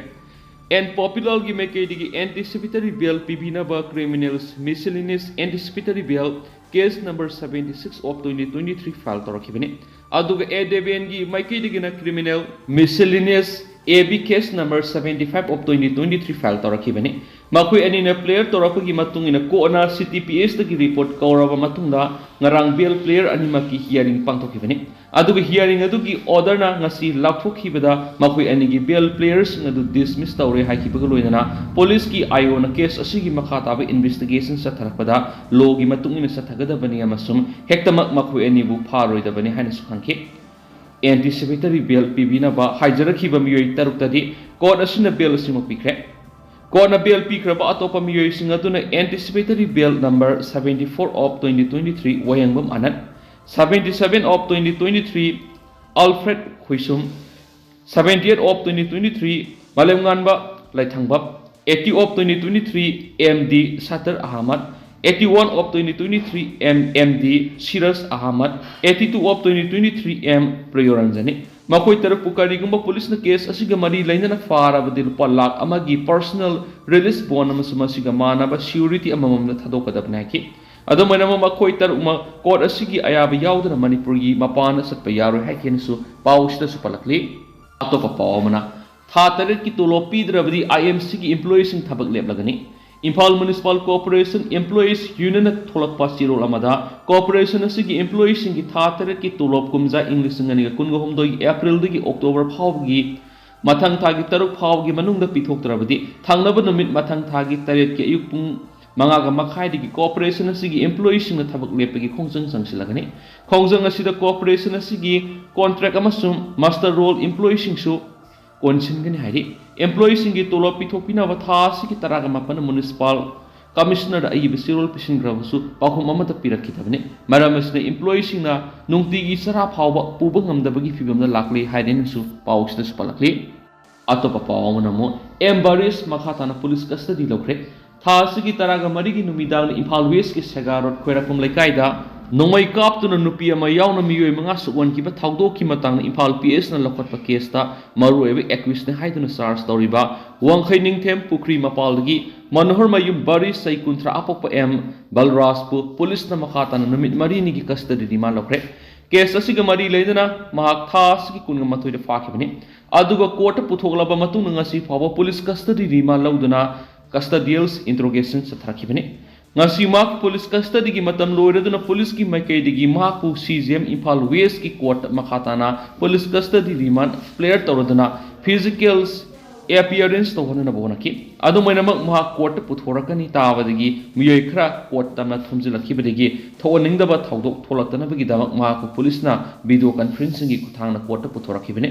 N ꯄꯣꯄꯤꯂꯥꯜꯒꯤ ꯃꯥꯏꯀꯩꯗꯒꯤ anticipatory bail ꯄꯤꯕꯤꯅꯕ criminal miscellaneous anticipatory bail case number seventy six of twenty twenty three file ꯇꯧꯔꯛꯈꯤꯕꯅꯤ꯫ ꯑꯗꯨꯒ A ꯗꯦꯕꯦꯟꯒꯤ ꯃꯥꯏꯀꯩꯗꯒꯤꯅ criminal miscellaneous A B case number seventy five of twenty twenty three file ꯇꯧꯔꯛꯈꯤꯕꯅꯤ꯫ ꯃꯈꯣꯏ ꯑꯅꯤꯅ player ꯇꯧꯔꯛꯄꯒꯤ ꯃꯇꯨꯡ ꯏꯟꯅ ꯀꯣꯔꯠꯅ C T P S ꯇꯒꯤ report ꯀꯧꯔꯕ ꯃꯇꯨꯡꯗ ꯉꯔꯥꯡ bail player ꯑꯅꯤꯃꯛꯀꯤ hearing ꯄꯥꯡꯊꯣꯛꯈꯤꯕꯅꯤ꯫ ꯑꯗꯨꯒ hearing ꯑꯗꯨꯒꯤ orderꯅ ꯉꯁꯤ ꯂꯥꯎꯊꯣꯛꯈꯤꯕꯗ ꯃꯈꯣꯏ ꯑꯅꯤꯒꯤ bail playerꯁꯤꯡ ꯑꯗꯨ dismiss ꯇꯧꯔꯦ ꯍꯥꯏꯈꯤꯕꯒ ꯂꯣꯏꯅꯅ policeꯀꯤ I Oꯅ case ꯑꯁꯤꯒꯤ ꯃꯈꯥ ꯇꯥꯕ investigation ꯆꯠꯊꯔꯛꯄꯗ lawꯒꯤ ꯃꯇꯨꯡ ꯏꯟꯅ ꯆꯠꯊꯒꯗꯕꯅꯤ ꯑꯃꯁꯨꯡ ꯍꯦꯛꯇꯃꯛ ꯃꯈꯣꯏ ꯑꯅꯤꯕꯨ ꯐꯥꯔꯣꯏꯗꯕꯅꯤ ꯍꯥꯏꯅꯁꯨ ꯈꯪꯈꯤ꯫ Anticipatory bail ꯄꯤꯕꯤꯅꯕ ꯍꯥꯏꯖꯔꯛꯈꯤꯕ ꯃꯤꯑꯣꯏ ꯇꯔꯨꯛꯇꯗꯤ court ꯑꯁꯤꯅ bail ꯑꯁꯤꯃꯛ ꯄꯤꯈ꯭ꯔꯦ꯫ Courtꯅ bail ꯄꯤꯈ꯭ꯔꯕ ꯑꯇꯣꯞꯄ ꯃꯤꯑꯣꯏꯁꯤꯡ ꯑꯗꯨꯅ anticipatory bail number seventy four of twenty twenty three ꯋꯥꯌꯦꯡꯕꯝ ꯑꯅꯟ, seventy seven of twenty twenty three Alfred Huisum, seventy eight of twenty twenty three ꯃꯥꯂꯦꯝꯉꯥꯟꯕ ꯂꯩꯊꯪꯕꯝ, eighty of twenty twenty three M D Satar Ahmad, eighty one of twenty twenty three M M D Siraj Ahmad, eighty two of twenty twenty three M Priyoranjani꯫ ꯃꯈꯣꯏ ꯇꯔꯨꯛꯄꯨ ꯀꯔꯤꯒꯨꯝꯕ policeꯅ case ꯑꯁꯤꯒ ꯃꯔꯤ ꯂꯩꯅꯅ ꯐꯥꯔꯕꯗꯤ ꯂꯨꯄꯥ ꯂꯥꯈ ꯑꯃꯒꯤ personal release bond ꯑꯃꯁꯨꯡ ꯃꯁꯤꯒ ꯃꯥꯟꯅꯕ surety ꯑꯃꯃꯝꯅ ꯊꯥꯗꯣꯛꯀꯗꯕꯅꯤ ꯍꯥꯏꯈꯤ꯫ ꯑꯗꯨꯝ ꯑꯣꯏꯅꯃꯛ ꯃꯈꯣꯏ ꯇꯔꯨꯛꯃꯛ court ꯑꯁꯤꯒꯤ ꯑꯌꯥꯕ ꯌꯥꯎꯗꯅ ꯃꯅꯤꯄꯨꯔꯒꯤ ꯃꯄꯥꯟꯗ ꯆꯠꯄ ꯌꯥꯔꯣꯏ ꯍꯥꯏꯈꯤ ꯍꯥꯏꯅꯁꯨ ꯄꯥꯎꯁꯤꯗꯁꯨ ꯄꯜꯂꯛꯂꯤ꯫ ꯑꯇꯣꯞꯄ ꯄꯥꯎ ꯑꯃꯅ, ꯊꯥ ꯇꯔꯦꯠꯀꯤ ꯇꯣꯂꯣꯞ ꯄꯤꯗ꯭ꯔꯕꯗꯤ I M Cꯒꯤ employeeꯁꯤꯡ ꯊꯕꯛ ꯂꯦꯞꯂꯒꯅꯤ꯫ ꯏꯝꯐꯥꯜ Municipal Corporation Employees Unionꯅ ꯊꯣꯛꯂꯛꯄ ꯆꯦꯔꯣꯜ ꯑꯃꯗ corporation ꯑꯁꯤꯒꯤ employeeꯁꯤꯡꯒꯤ ꯊꯥ ꯇꯔꯦꯠꯀꯤ ꯇꯣꯂꯣꯞ ꯀꯨꯝꯖꯥ ꯏꯪ ꯂꯤꯁꯤꯡ ꯑꯅꯤꯒ ꯀꯨꯟꯒ ꯍꯨꯝꯗꯣꯏꯒꯤ Aprilꯗꯒꯤ October ꯐꯥꯎꯕꯒꯤ ꯃꯊꯪ ꯊꯥꯒꯤ ꯇꯔꯨꯛ ꯐꯥꯎꯕꯒꯤ ꯃꯅꯨꯡꯗ ꯄꯤꯊꯣꯛꯇ꯭ꯔꯕꯗꯤ ꯊꯪꯅꯕ ꯅꯨꯃꯤꯠ ꯃꯊꯪ ꯊꯥꯒꯤ ꯇꯔꯦꯠꯀꯤ ꯑꯌꯨꯛ ꯄꯨꯡ ꯃꯉꯥꯒ ꯃꯈꯥꯏꯗꯒꯤ corporation ꯑꯁꯤꯒꯤ employeeꯁꯤꯡꯅ ꯊꯕꯛ ꯂꯦꯞꯄꯒꯤ ꯈꯣꯡꯖꯪ ꯆꯪꯁꯤꯜꯂꯒꯅꯤ꯫ ꯈꯣꯡꯖꯪ ꯑꯁꯤꯗ corporation ꯑꯁꯤꯒꯤ contract ꯑꯃꯁꯨꯡ muster roll employeeꯁꯤꯡꯁꯨ ꯀꯣꯟꯁꯤꯟꯒꯅꯤ ꯍꯥꯏꯔꯤ꯫ Employeeꯁꯤꯡꯒꯤ ꯇꯣꯂꯣꯞ ꯄꯤꯊꯣꯛꯄꯤꯅꯕ ꯊꯥ ꯑꯁꯤꯒꯤ ꯇꯔꯥꯒ ꯃꯥꯄꯟ Municipal Commissionerꯗ ꯑꯏꯕ ꯆꯦꯔꯣꯜ ꯄꯤꯁꯤꯟꯈ꯭ꯔꯕꯁꯨ ꯄꯥꯎꯈꯨꯝ ꯑꯃꯠꯇ ꯄꯤꯔꯛꯈꯤꯗꯕꯅꯤ꯫ ꯃꯔꯝ ꯑꯁꯤꯅ employeeꯁꯤꯡꯅ ꯅꯨꯡꯇꯤꯒꯤ ꯆꯔꯥ ꯐꯥꯎꯕ ꯄꯨꯕ ꯉꯝꯗꯕꯒꯤ ꯐꯤꯚꯝꯗ ꯂꯥꯛꯂꯤ ꯍꯥꯏꯔꯦꯅꯁꯨ ꯄꯥꯎꯁꯤꯗꯁꯨ ꯄꯜꯂꯛꯂꯤ꯫ ꯑꯇꯣꯞꯄ ꯄꯥꯎ ꯑꯃꯅ ꯑꯃꯨꯛ M ꯕꯔꯤꯁ ꯃꯈꯥ ꯇꯥꯅ police custody ꯂꯧꯈ꯭ꯔꯦ꯫ ꯊꯥ ꯑꯁꯤꯒꯤ ꯇꯔꯥꯒ ꯃꯔꯤꯒꯤ ꯅꯨꯃꯤꯗꯥꯡꯗ ꯏꯝꯐꯥꯜ Westꯀꯤ ꯁꯦꯒꯥ Road ꯈꯣꯏꯔꯥꯛꯐꯝ ꯂꯩꯀꯥꯏꯗ ꯅꯣꯡꯃꯩ ꯀꯥꯞꯇꯨꯅ ꯅꯨꯄꯤ ꯑꯃ ꯌꯥꯎꯅ ꯃꯤꯑꯣꯏ ꯃꯉꯥ ꯁꯣꯛꯍꯟꯈꯤꯕ ꯊꯧꯗꯣꯛꯀꯤ ꯃꯇꯥꯡꯗ ꯏꯝꯐꯥꯜ P Sꯅ ꯂꯧꯈꯠꯄ caseꯇ ꯃꯔꯨꯑꯣꯏꯕ accused ꯍꯥꯏꯗꯨꯅ charge ꯇꯧꯔꯤꯕ ꯋꯥꯡꯈꯩ ꯅꯤꯡꯊꯦꯝ ꯄꯨꯈ꯭ꯔꯤ ꯃꯄꯥꯜꯗꯒꯤ ꯃꯅꯣꯍꯔꯃꯌꯨꯝ ꯕꯔꯤꯁ ꯆꯍꯤ ꯀꯨꯟꯊ꯭ꯔꯥ ꯑꯄꯣꯛꯄ M ꯕꯜꯔꯥꯖꯄꯨ policeꯅ ꯃꯈꯥ ꯇꯥꯅ ꯅꯨꯃꯤꯠ ꯃꯔꯤꯅꯤꯒꯤ custody remand ꯂꯧꯈ꯭ꯔꯦ꯫ ꯀꯦꯁ ꯑꯁꯤꯒ ꯃꯔꯤ ꯂꯩꯅꯅ ꯃꯍꯥꯛ ꯊꯥ ꯑꯁꯤꯒꯤ ꯀꯨꯟꯒ ꯃꯥꯊꯣꯏꯗ ꯐꯥꯈꯤꯕꯅꯤ꯫ ꯑꯗꯨꯒ ꯀꯣꯔꯠꯇ ꯄꯨꯊꯣꯛꯂꯕ ꯃꯇꯨꯡꯗ ꯉꯁꯤ ꯐꯥꯎꯕ ꯄꯨꯂꯤꯁ ꯀꯁꯇꯗꯤ ꯔꯤꯃꯥꯟ ꯂꯧꯗꯨꯅ ꯀꯁꯇꯗꯤꯌꯦꯜ ꯏꯟꯇꯔꯣꯒꯦꯁꯟ ꯆꯠꯊꯔꯛꯈꯤꯕꯅꯤ꯫ ꯉꯁꯤ ꯃꯍꯥꯛ ꯄꯨꯂꯤꯁ ꯀꯁꯇꯗꯤꯒꯤ ꯃꯇꯝ ꯂꯣꯏꯔꯗꯨꯅ ꯄꯨꯂꯤꯁꯀꯤ ꯃꯥꯏꯀꯩꯗꯒꯤ ꯃꯍꯥꯛꯄꯨ ꯁꯤ ꯖꯤ ꯑꯦꯝ ꯏꯝꯐꯥꯜ ꯋꯦꯁꯀꯤ ꯀꯣꯔꯠ ꯃꯈꯥ ꯇꯥꯅ ꯄꯨꯂꯤꯁ ꯀꯁꯇꯗꯤ ꯔꯤꯃꯥꯟ ꯄ꯭ꯂꯦꯌꯔ ꯇꯧꯔꯗꯨꯅ ꯐꯤꯖꯤꯀꯦꯜ ꯑꯦꯄꯤꯌꯔꯦꯟꯁ ꯇꯧꯍꯟꯅꯕ ꯍꯣꯠꯅꯈꯤ꯫ ꯑꯗꯨꯝ ꯑꯣꯏꯅꯃꯛ ꯃꯍꯥꯛ ꯀꯣꯔꯠꯇ ꯄꯨꯊꯣꯔꯛꯀꯅꯤ ꯇꯥꯕꯗꯒꯤ ꯃꯤꯑꯣꯏ ꯈꯔ ꯀꯣꯔꯠ ꯇꯝꯅ ꯊꯨꯝꯖꯤꯜꯂꯛꯈꯤꯕꯗꯒꯤ ꯊꯣꯛꯍꯟꯅꯤꯡꯗꯕ ꯊꯧꯗꯣꯛ ꯊꯣꯛꯂꯛꯇꯅꯕꯒꯤꯗꯃꯛ ꯃꯍꯥꯛꯄꯨ ꯄꯨꯂꯤꯁꯅ ꯚꯤꯗꯤꯑꯣ ꯀꯟꯐꯔꯦꯟꯁꯤꯡꯒꯤ ꯈꯨꯠꯊꯥꯡꯗ ꯀꯣꯔꯠꯇ ꯄꯨꯊꯣꯔꯛꯈꯤꯕꯅꯤ꯫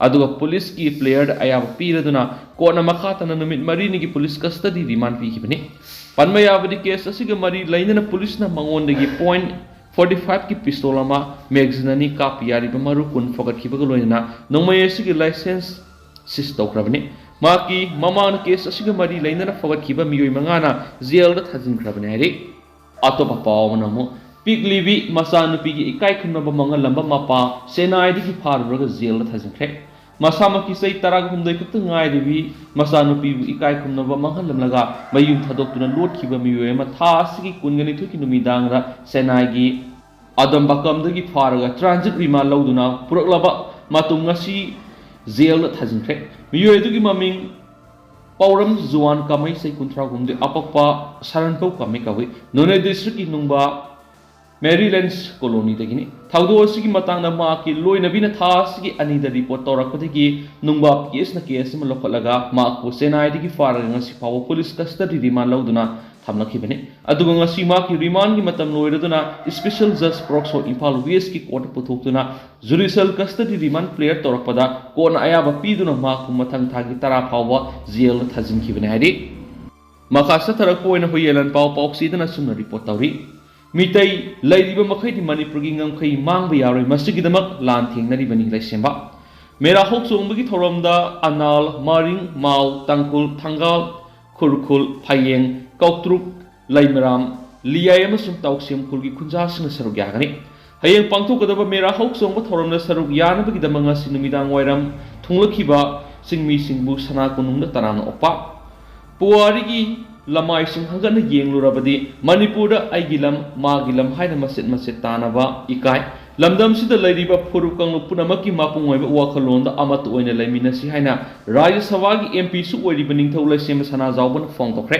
ꯑꯗꯨꯒ ꯄꯨꯂꯤꯁꯀꯤ ꯄ꯭ꯂꯦꯌꯔꯗ ꯑꯌꯥꯕ ꯄꯤꯔꯗꯨꯅ ꯀꯣꯔꯠꯅ ꯃꯈꯥ ꯇꯥꯅ ꯅꯨꯃꯤꯠ ꯃꯔꯤꯅꯤꯒꯤ ꯄꯨꯂꯤꯁ ꯀꯁꯇꯗꯤ ꯔꯤꯃꯥꯟ ꯄꯤꯈꯤꯕꯅꯤ꯫ ꯄꯟꯕ ꯌꯥꯕꯗꯤ ꯀꯦꯁ ꯑꯁꯤꯒ ꯃꯔꯤ ꯂꯩꯅꯅ ꯄꯨꯂꯤꯁꯅ ꯃꯉꯣꯟꯗꯒꯤ ꯄꯣꯏꯟ ꯐꯣꯔꯇꯤ ꯐꯥꯏꯚꯀꯤ ꯄꯤꯁꯇꯣꯜ ꯑꯃ, ꯃꯦꯒꯖꯤꯟ ꯑꯅꯤ ꯀꯥꯞꯄ ꯌꯥꯔꯤꯕ ꯃꯔꯨ ꯀꯨꯟ ꯐꯒꯠꯈꯤꯕꯒ ꯂꯣꯏꯅꯅ ꯅꯣꯡꯃꯩ ꯑꯁꯤꯒꯤ ꯂꯥꯏꯁꯦꯟꯁ ꯁꯤꯁ ꯇꯧꯈ꯭ꯔꯕꯅꯤ꯫ ꯃꯍꯥꯛꯀꯤ ꯃꯃꯥꯡꯗ ꯀꯦꯁ ꯑꯁꯤꯒ ꯃꯔꯤ ꯂꯩꯅꯅ ꯐꯒꯠꯈꯤꯕ ꯃꯤꯑꯣꯏ ꯃꯉꯥꯅ ꯖꯦꯜꯗ ꯊꯥꯖꯤꯟꯈ꯭ꯔꯕꯅꯤ ꯍꯥꯏꯔꯤ꯫ ꯑꯇꯣꯞꯄ ꯄꯥꯎ ꯑꯃꯅ ꯑꯃꯨꯛ ꯄꯤꯛꯂꯤꯕꯤ ꯃꯆꯥꯅꯨꯄꯤꯒꯤ ꯏꯀꯥꯏ ꯈꯨꯝꯅꯕ ꯃꯥꯡꯍꯜꯂꯝꯕ ꯃꯄꯥ ꯆꯦꯟꯅꯥꯏꯗꯒꯤ ꯐꯥꯔꯨꯔꯒ ꯖꯦꯜꯗ ꯊꯥꯖꯤꯟꯈ꯭ꯔꯦ꯫ ꯃꯁꯥꯃꯛꯀꯤ ꯆꯍꯤ ꯇꯔꯥꯒ ꯍꯨꯝꯗꯣꯏ ꯈꯛꯇ ꯉꯥꯏꯔꯤꯕꯤ ꯃꯆꯥꯅꯨꯄꯤꯕꯨ ꯏꯀꯥꯏ ꯈꯨꯝꯅꯕ ꯃꯥꯡꯍꯜꯂꯝꯂꯒ ꯃꯌꯨꯝ ꯊꯥꯗꯣꯛꯇꯨꯅ ꯂꯣꯠꯈꯤꯕ ꯃꯤꯑꯣꯏ ꯑꯃ ꯊꯥ ꯑꯁꯤꯒꯤ ꯀꯨꯟꯒ ꯅꯤꯊꯣꯏꯒꯤ ꯅꯨꯃꯤꯗꯥꯡꯗ ꯆꯦꯟꯅꯥꯏꯒꯤ ꯑꯗꯝꯕꯀꯝꯗꯒꯤ ꯐꯥꯔꯒ ꯇ꯭ꯔꯥꯟꯖꯤꯠ ꯔꯤꯃꯥꯟ ꯂꯧꯗꯨꯅ ꯄꯨꯔꯛꯂꯕ ꯃꯇꯨꯡ ꯉꯁꯤ ꯖꯦꯜꯗ ꯊꯥꯖꯤꯟꯈ꯭ꯔꯦ꯫ ꯃꯤꯑꯣꯏ ꯑꯗꯨꯒꯤ ꯃꯃꯤꯡ ꯄꯥꯎꯔꯝ ꯖꯨꯋꯥꯟ ꯀꯥꯃꯩ, ꯆꯍꯤ ꯀꯨꯟꯊ꯭ꯔꯥ ꯍꯨꯝꯗꯣꯏ, ꯑꯄꯛꯄ ꯁꯔꯟꯄꯧ ꯀꯥꯃꯩ ꯀꯧꯏ꯫ ꯅꯣꯅꯦ ꯗꯤꯁꯇ꯭ꯔꯤꯛꯀꯤ ꯅꯨꯡꯕ ꯃꯦꯔꯤꯂꯦꯟꯁ ꯀꯣꯂꯣꯅꯤꯗꯒꯤꯅꯤ꯫ ꯊꯧꯗꯣꯛ ꯑꯁꯤꯒꯤ ꯃꯇꯥꯡꯗ ꯃꯍꯥꯛꯀꯤ ꯂꯣꯏꯅꯕꯤꯅ ꯊꯥ ꯑꯁꯤꯒꯤ ꯑꯅꯤꯗ ꯔꯤꯄꯣꯔꯠ ꯇꯧꯔꯛꯄꯗꯒꯤ ꯅꯨꯡꯕ ꯄꯤ ꯑꯦꯁꯅ ꯀꯦꯁ ꯑꯃ ꯂꯧꯈꯠꯂꯒ ꯃꯍꯥꯛꯄꯨ ꯆꯦꯟꯅꯥꯏꯗꯒꯤ ꯐꯥꯔꯒ ꯉꯁꯤ ꯐꯥꯎꯕ ꯄꯨꯂꯤꯁ ꯀꯁꯇꯗꯤ ꯔꯤꯃꯥꯟ ꯂꯧꯗꯨꯅ ꯊꯝꯂꯛꯈꯤꯕꯅꯤ꯫ ꯑꯗꯨꯒ ꯉꯁꯤ ꯃꯍꯥꯛꯀꯤ ꯔꯤꯃꯥꯟꯒꯤ ꯃꯇꯝ ꯂꯣꯏꯔꯗꯨꯅ ꯏꯁꯄꯤꯁꯦꯜ ꯖꯁ ꯄ꯭ꯔꯣꯛꯁꯣ ꯏꯝꯐꯥꯜ ꯋꯦꯁꯀꯤ ꯀꯣꯔꯠꯇ ꯄꯨꯊꯣꯛꯇꯨꯅ ꯖꯨꯗꯤꯁꯤꯌꯦꯜ ꯀꯁꯇꯗꯤ ꯔꯤꯃꯥꯟ ꯄ꯭ꯂꯦꯌꯔ ꯇꯧꯔꯛꯄꯗ ꯀꯣꯔꯠꯅ ꯑꯌꯥꯕ ꯄꯤꯗꯨꯅ ꯃꯍꯥꯛꯄꯨ ꯃꯊꯪ ꯊꯥꯒꯤ ꯇꯔꯥ ꯐꯥꯎꯕ ꯖꯦꯜꯗ ꯊꯥꯖꯤꯟꯈꯤꯕꯅꯤ ꯍꯥꯏꯔꯤ꯫ ꯃꯈꯥ ꯆꯠꯊꯔꯛꯄ ꯑꯣꯏꯅ ꯍꯨꯏꯌꯦꯟꯂꯥꯟ ꯄꯥꯎ ꯄꯥꯎꯆꯦꯗꯅ ꯑꯁꯨꯝꯅ ꯔꯤꯄꯣꯔꯠ ꯇꯧꯔꯤ꯫ ꯃꯤꯇꯩ ꯂꯩꯔꯤꯕ ꯃꯈꯩꯗꯤ ꯃꯅꯤꯄꯨꯔꯒꯤ ꯉꯝꯈꯩ ꯃꯥꯡꯕ ꯌꯥꯔꯣꯏ, ꯃꯁꯤꯒꯤꯗꯃꯛ ꯂꯥꯟ ꯊꯦꯡꯅꯔꯤꯕꯅꯤ ꯂꯩꯁꯦꯝꯕ꯫ ꯃꯦꯔꯥ ꯍꯧꯆꯣꯡꯕꯒꯤ ꯊꯧꯔꯝꯗ ꯑꯅꯥꯜ, ꯃꯔꯤꯡ, ꯃꯥꯎ, ꯇꯥꯡꯈꯨꯜ, ꯊꯪꯒꯥꯜ, ꯈꯨꯔꯈꯨꯜ, ꯐꯌꯦꯡ, ꯀꯧꯇ꯭ꯔꯨꯛ, ꯂꯩꯃꯔꯥꯝ, ꯂꯤꯌꯥꯏ ꯑꯃꯁꯨꯡ ꯇꯥꯎꯁꯦꯝ ꯈꯨꯜꯒꯤ ꯈꯨꯟꯖꯥꯁꯤꯡꯅ ꯁꯔꯨꯛ ꯌꯥꯒꯅꯤ꯫ ꯍꯌꯦꯡ ꯄꯥꯡꯊꯣꯛꯀꯗꯕ ꯃꯦꯔꯥ ꯍꯧꯆꯣꯡꯕ ꯊꯧꯔꯝꯗ ꯁꯔꯨꯛ ꯌꯥꯅꯕꯒꯤꯗꯃꯛ ꯉꯁꯤ ꯅꯨꯃꯤꯗꯥꯡ ꯋꯥꯏꯔꯝ ꯊꯨꯡꯂꯈꯤꯕ ꯆꯤꯡꯃꯤꯁꯤꯡꯕꯨ ꯁꯅꯥ ꯀꯣꯅꯨꯡꯗ ꯇꯔꯥꯝꯅ ꯑꯣꯛꯄ꯫ ꯄꯨꯋꯥꯔꯤꯒꯤ ꯂꯃꯥꯏꯁꯤꯡ ꯍꯪꯒꯠꯅ ꯌꯦꯡꯂꯨꯔꯕꯗꯤ ꯃꯅꯤꯄꯨꯔꯗ ꯑꯩꯒꯤ ꯂꯝ, ꯃꯥꯒꯤ ꯂꯝ ꯍꯥꯏꯅ ꯃꯆꯦꯠ ꯃꯆꯦꯠ ꯇꯥꯅꯕ ꯏꯀꯥꯏ꯫ ꯂꯝꯗꯝꯁꯤꯗ ꯂꯩꯔꯤꯕ ꯐꯨꯔꯨꯞ ꯀꯥꯡꯂꯨꯞ ꯄꯨꯝꯅꯃꯛꯀꯤ ꯃꯄꯨꯡ ꯑꯣꯏꯕ ꯋꯥꯈꯜꯂꯣꯟꯗ ꯑꯃꯠꯇ ꯑꯣꯏꯅ ꯂꯩꯃꯤꯟꯅꯁꯤ ꯍꯥꯏꯅ ꯔꯥꯖ꯭ꯌ ꯁꯚꯥꯒꯤ M Pꯁꯨ ꯑꯣꯏꯔꯤꯕ ꯅꯤꯡꯊꯧ ꯂꯩꯁꯦꯝꯕ ꯁꯅꯥꯖꯥꯎꯕꯅ ꯐꯣꯡꯗꯣꯛꯈ꯭ꯔꯦ꯫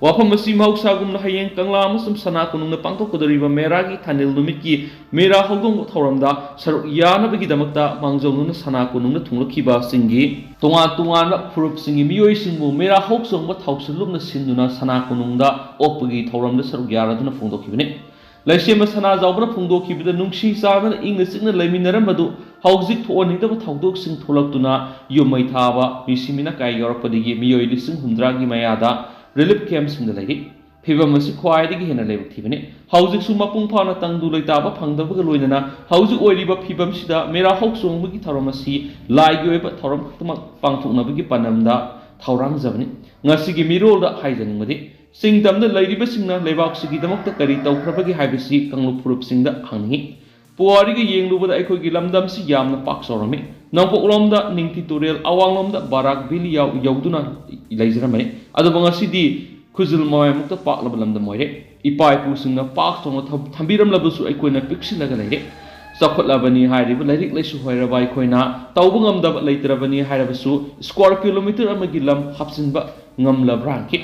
ꯋꯥꯐꯝ ꯑꯁꯤ ꯃꯍꯧꯁꯥꯒꯨꯝꯅ ꯍꯌꯦꯡ ꯀꯪꯂꯥ ꯑꯃꯁꯨꯡ ꯁꯅꯥ ꯀꯣꯅꯨꯡꯗ ꯄꯥꯡꯊꯣꯛꯀꯗꯧꯔꯤꯕ ꯃꯦꯔꯥꯒꯤ ꯊꯥꯅꯤꯜ ꯅꯨꯃꯤꯠꯀꯤ ꯃꯦꯔꯥ ꯍꯧꯗꯣꯡꯕ ꯊꯧꯔꯝꯗ ꯁꯔꯨꯛ ꯌꯥꯅꯕꯒꯤꯗꯃꯛꯇ ꯃꯥꯡꯖꯧꯅꯅ ꯁꯅꯥ ꯀꯣꯅꯨꯡꯗ ꯊꯨꯡꯂꯛꯈꯤꯕꯁꯤꯡꯒꯤ ꯇꯣꯉꯥꯟ ꯇꯣꯉꯥꯟꯕ ꯐꯨꯔꯨꯞꯁꯤꯡꯒꯤ ꯃꯤꯑꯣꯏꯁꯤꯡꯕꯨ ꯃꯦꯔꯥ ꯍꯧꯆꯣꯡꯕ ꯊꯧꯁꯤꯜꯂꯨꯞꯅ ꯁꯤꯟꯗꯨꯅ ꯁꯅꯥ ꯀꯣꯅꯨꯡꯗ ꯑꯣꯛꯄꯒꯤ ꯊꯧꯔꯝꯗ ꯁꯔꯨꯛ ꯌꯥꯔꯗꯨꯅ ꯐꯣꯡꯗꯣꯛꯈꯤꯕꯅꯤ꯫ ꯂꯩꯁꯦꯝꯕ ꯁꯅꯥꯖꯥꯎꯕꯅ ꯐꯣꯡꯗꯣꯛꯈꯤꯕꯗ ꯅꯨꯡꯁꯤ ꯆꯥꯟꯅꯅ ꯏꯪꯅ ꯆꯤꯛꯅ ꯂꯩꯃꯤꯟꯅꯔꯝꯕꯗꯨ ꯍꯧꯖꯤꯛ ꯊꯣꯛꯍꯟꯅꯤꯡꯗꯕ ꯊꯧꯗꯣꯛꯁꯤꯡ ꯊꯣꯛꯂꯛꯇꯨꯅ ꯌꯨꯝ ꯃꯩ ꯊꯥꯕ, ꯃꯤꯁꯤ ꯃꯤꯅꯀꯥꯏ ꯌꯥꯎꯔꯛꯄꯗꯒꯤ ꯃꯤꯑꯣꯏ ꯂꯤꯁꯤꯡ ꯍꯨꯝꯗ꯭ꯔꯥꯒꯤ ꯃꯌꯥꯗ ꯔꯤꯂꯤꯐ ꯀꯦꯝꯞꯁꯤꯡꯗ ꯂꯩꯔꯤ꯫ ꯐꯤꯚꯝ ꯑꯁꯤ ꯈ꯭ꯋꯥꯏꯗꯒꯤ ꯍꯦꯟꯅ ꯂꯥꯏꯕꯛ ꯊꯤꯕꯅꯤ꯫ ꯍꯧꯖꯤꯛꯁꯨ ꯃꯄꯨꯡ ꯐꯥꯅ ꯇꯪꯗꯨ ꯂꯩꯇꯥꯕ ꯐꯪꯗꯕꯒ ꯂꯣꯏꯅꯅ ꯍꯧꯖꯤꯛ ꯑꯣꯏꯔꯤꯕ ꯐꯤꯚꯝꯁꯤꯗ ꯃꯦꯔꯥ ꯍꯧꯆꯣꯡꯕꯒꯤ ꯊꯧꯔꯝ ꯑꯁꯤ ꯂꯥꯏꯒꯤ ꯑꯣꯏꯕ ꯊꯧꯔꯝ ꯈꯛꯇꯃꯛ ꯄꯥꯡꯊꯣꯛꯅꯕꯒꯤ ꯄꯥꯟꯗꯝꯗ ꯊꯧꯔꯥꯡꯖꯕꯅꯤ꯫ ꯉꯁꯤꯒꯤ ꯃꯤꯔꯣꯜꯗ ꯍꯥꯏꯖꯅꯤꯡꯕꯗꯤ, ꯆꯤꯡ ꯇꯝꯗ ꯂꯩꯔꯤꯕꯁꯤꯡꯅ ꯂꯩꯕꯥꯛꯁꯤꯒꯤꯗꯃꯛꯇ ꯀꯔꯤ ꯇꯧꯈ꯭ꯔꯕꯒꯦ ꯍꯥꯏꯕꯁꯤ ꯀꯥꯡꯂꯨꯞ ꯐꯨꯔꯨꯞꯁꯤꯡꯗ ꯍꯪꯅꯤꯡꯏ꯫ ꯄꯨꯋꯥꯔꯤꯒ ꯌꯦꯡꯂꯨꯕꯗ ꯑꯩꯈꯣꯏꯒꯤ ꯂꯝꯗꯝꯁꯤ ꯌꯥꯝꯅ ꯄꯥꯛ ꯆꯥꯎꯔꯝꯃꯤ꯫ ꯅꯣꯡꯄꯣꯛꯂꯣꯝꯗ ꯅꯤꯡꯊꯤ ꯇꯨꯔꯦꯜ, ꯑꯋꯥꯡꯂꯣꯝꯗ ꯕꯥꯔꯥꯛ ꯚꯦꯂꯤ ꯌꯥꯎ-, ꯌꯧꯗꯨꯅ ꯂꯩꯖꯔꯝꯕꯅꯤ꯫ ꯑꯗꯨꯕꯨ ꯉꯁꯤꯗꯤ ꯈꯨꯖꯤꯜ ꯃꯃꯥꯏꯃꯨꯛꯇ ꯄꯥꯛꯂꯕ ꯂꯝꯗꯝ ꯑꯣꯏꯔꯦ꯫ ꯏꯄꯥ ꯏꯄꯨꯁꯤꯡꯅ ꯄꯥꯛ ꯆꯥꯎꯅ ꯊꯝ-, ꯊꯝꯕꯤꯔꯝꯂꯕꯁꯨ ꯑꯩꯈꯣꯏꯅ ꯄꯤꯛꯁꯤꯜꯂꯒ ꯂꯩꯔꯦ꯫ ꯆꯥꯎꯈꯠꯂꯕꯅꯤ ꯍꯥꯏꯔꯤꯕ ꯂꯥꯏꯔꯤꯛ ꯂꯥꯏꯁꯨ ꯍꯩꯔꯕ ꯑꯩꯈꯣꯏꯅ ꯇꯧꯕ ꯉꯝꯗꯕ ꯂꯩꯇ꯭ꯔꯕꯅꯤ ꯍꯥꯏꯔꯕꯁꯨ ꯁ꯭ꯀ꯭ꯋꯥꯔ ꯀꯤꯂꯣꯃꯤꯇꯔ ꯑꯃꯒꯤ ꯂꯝ ꯍꯥꯞꯆꯤꯟꯕ ꯉꯝꯂꯕ꯭ꯔꯥ ꯍꯪꯈꯤ꯫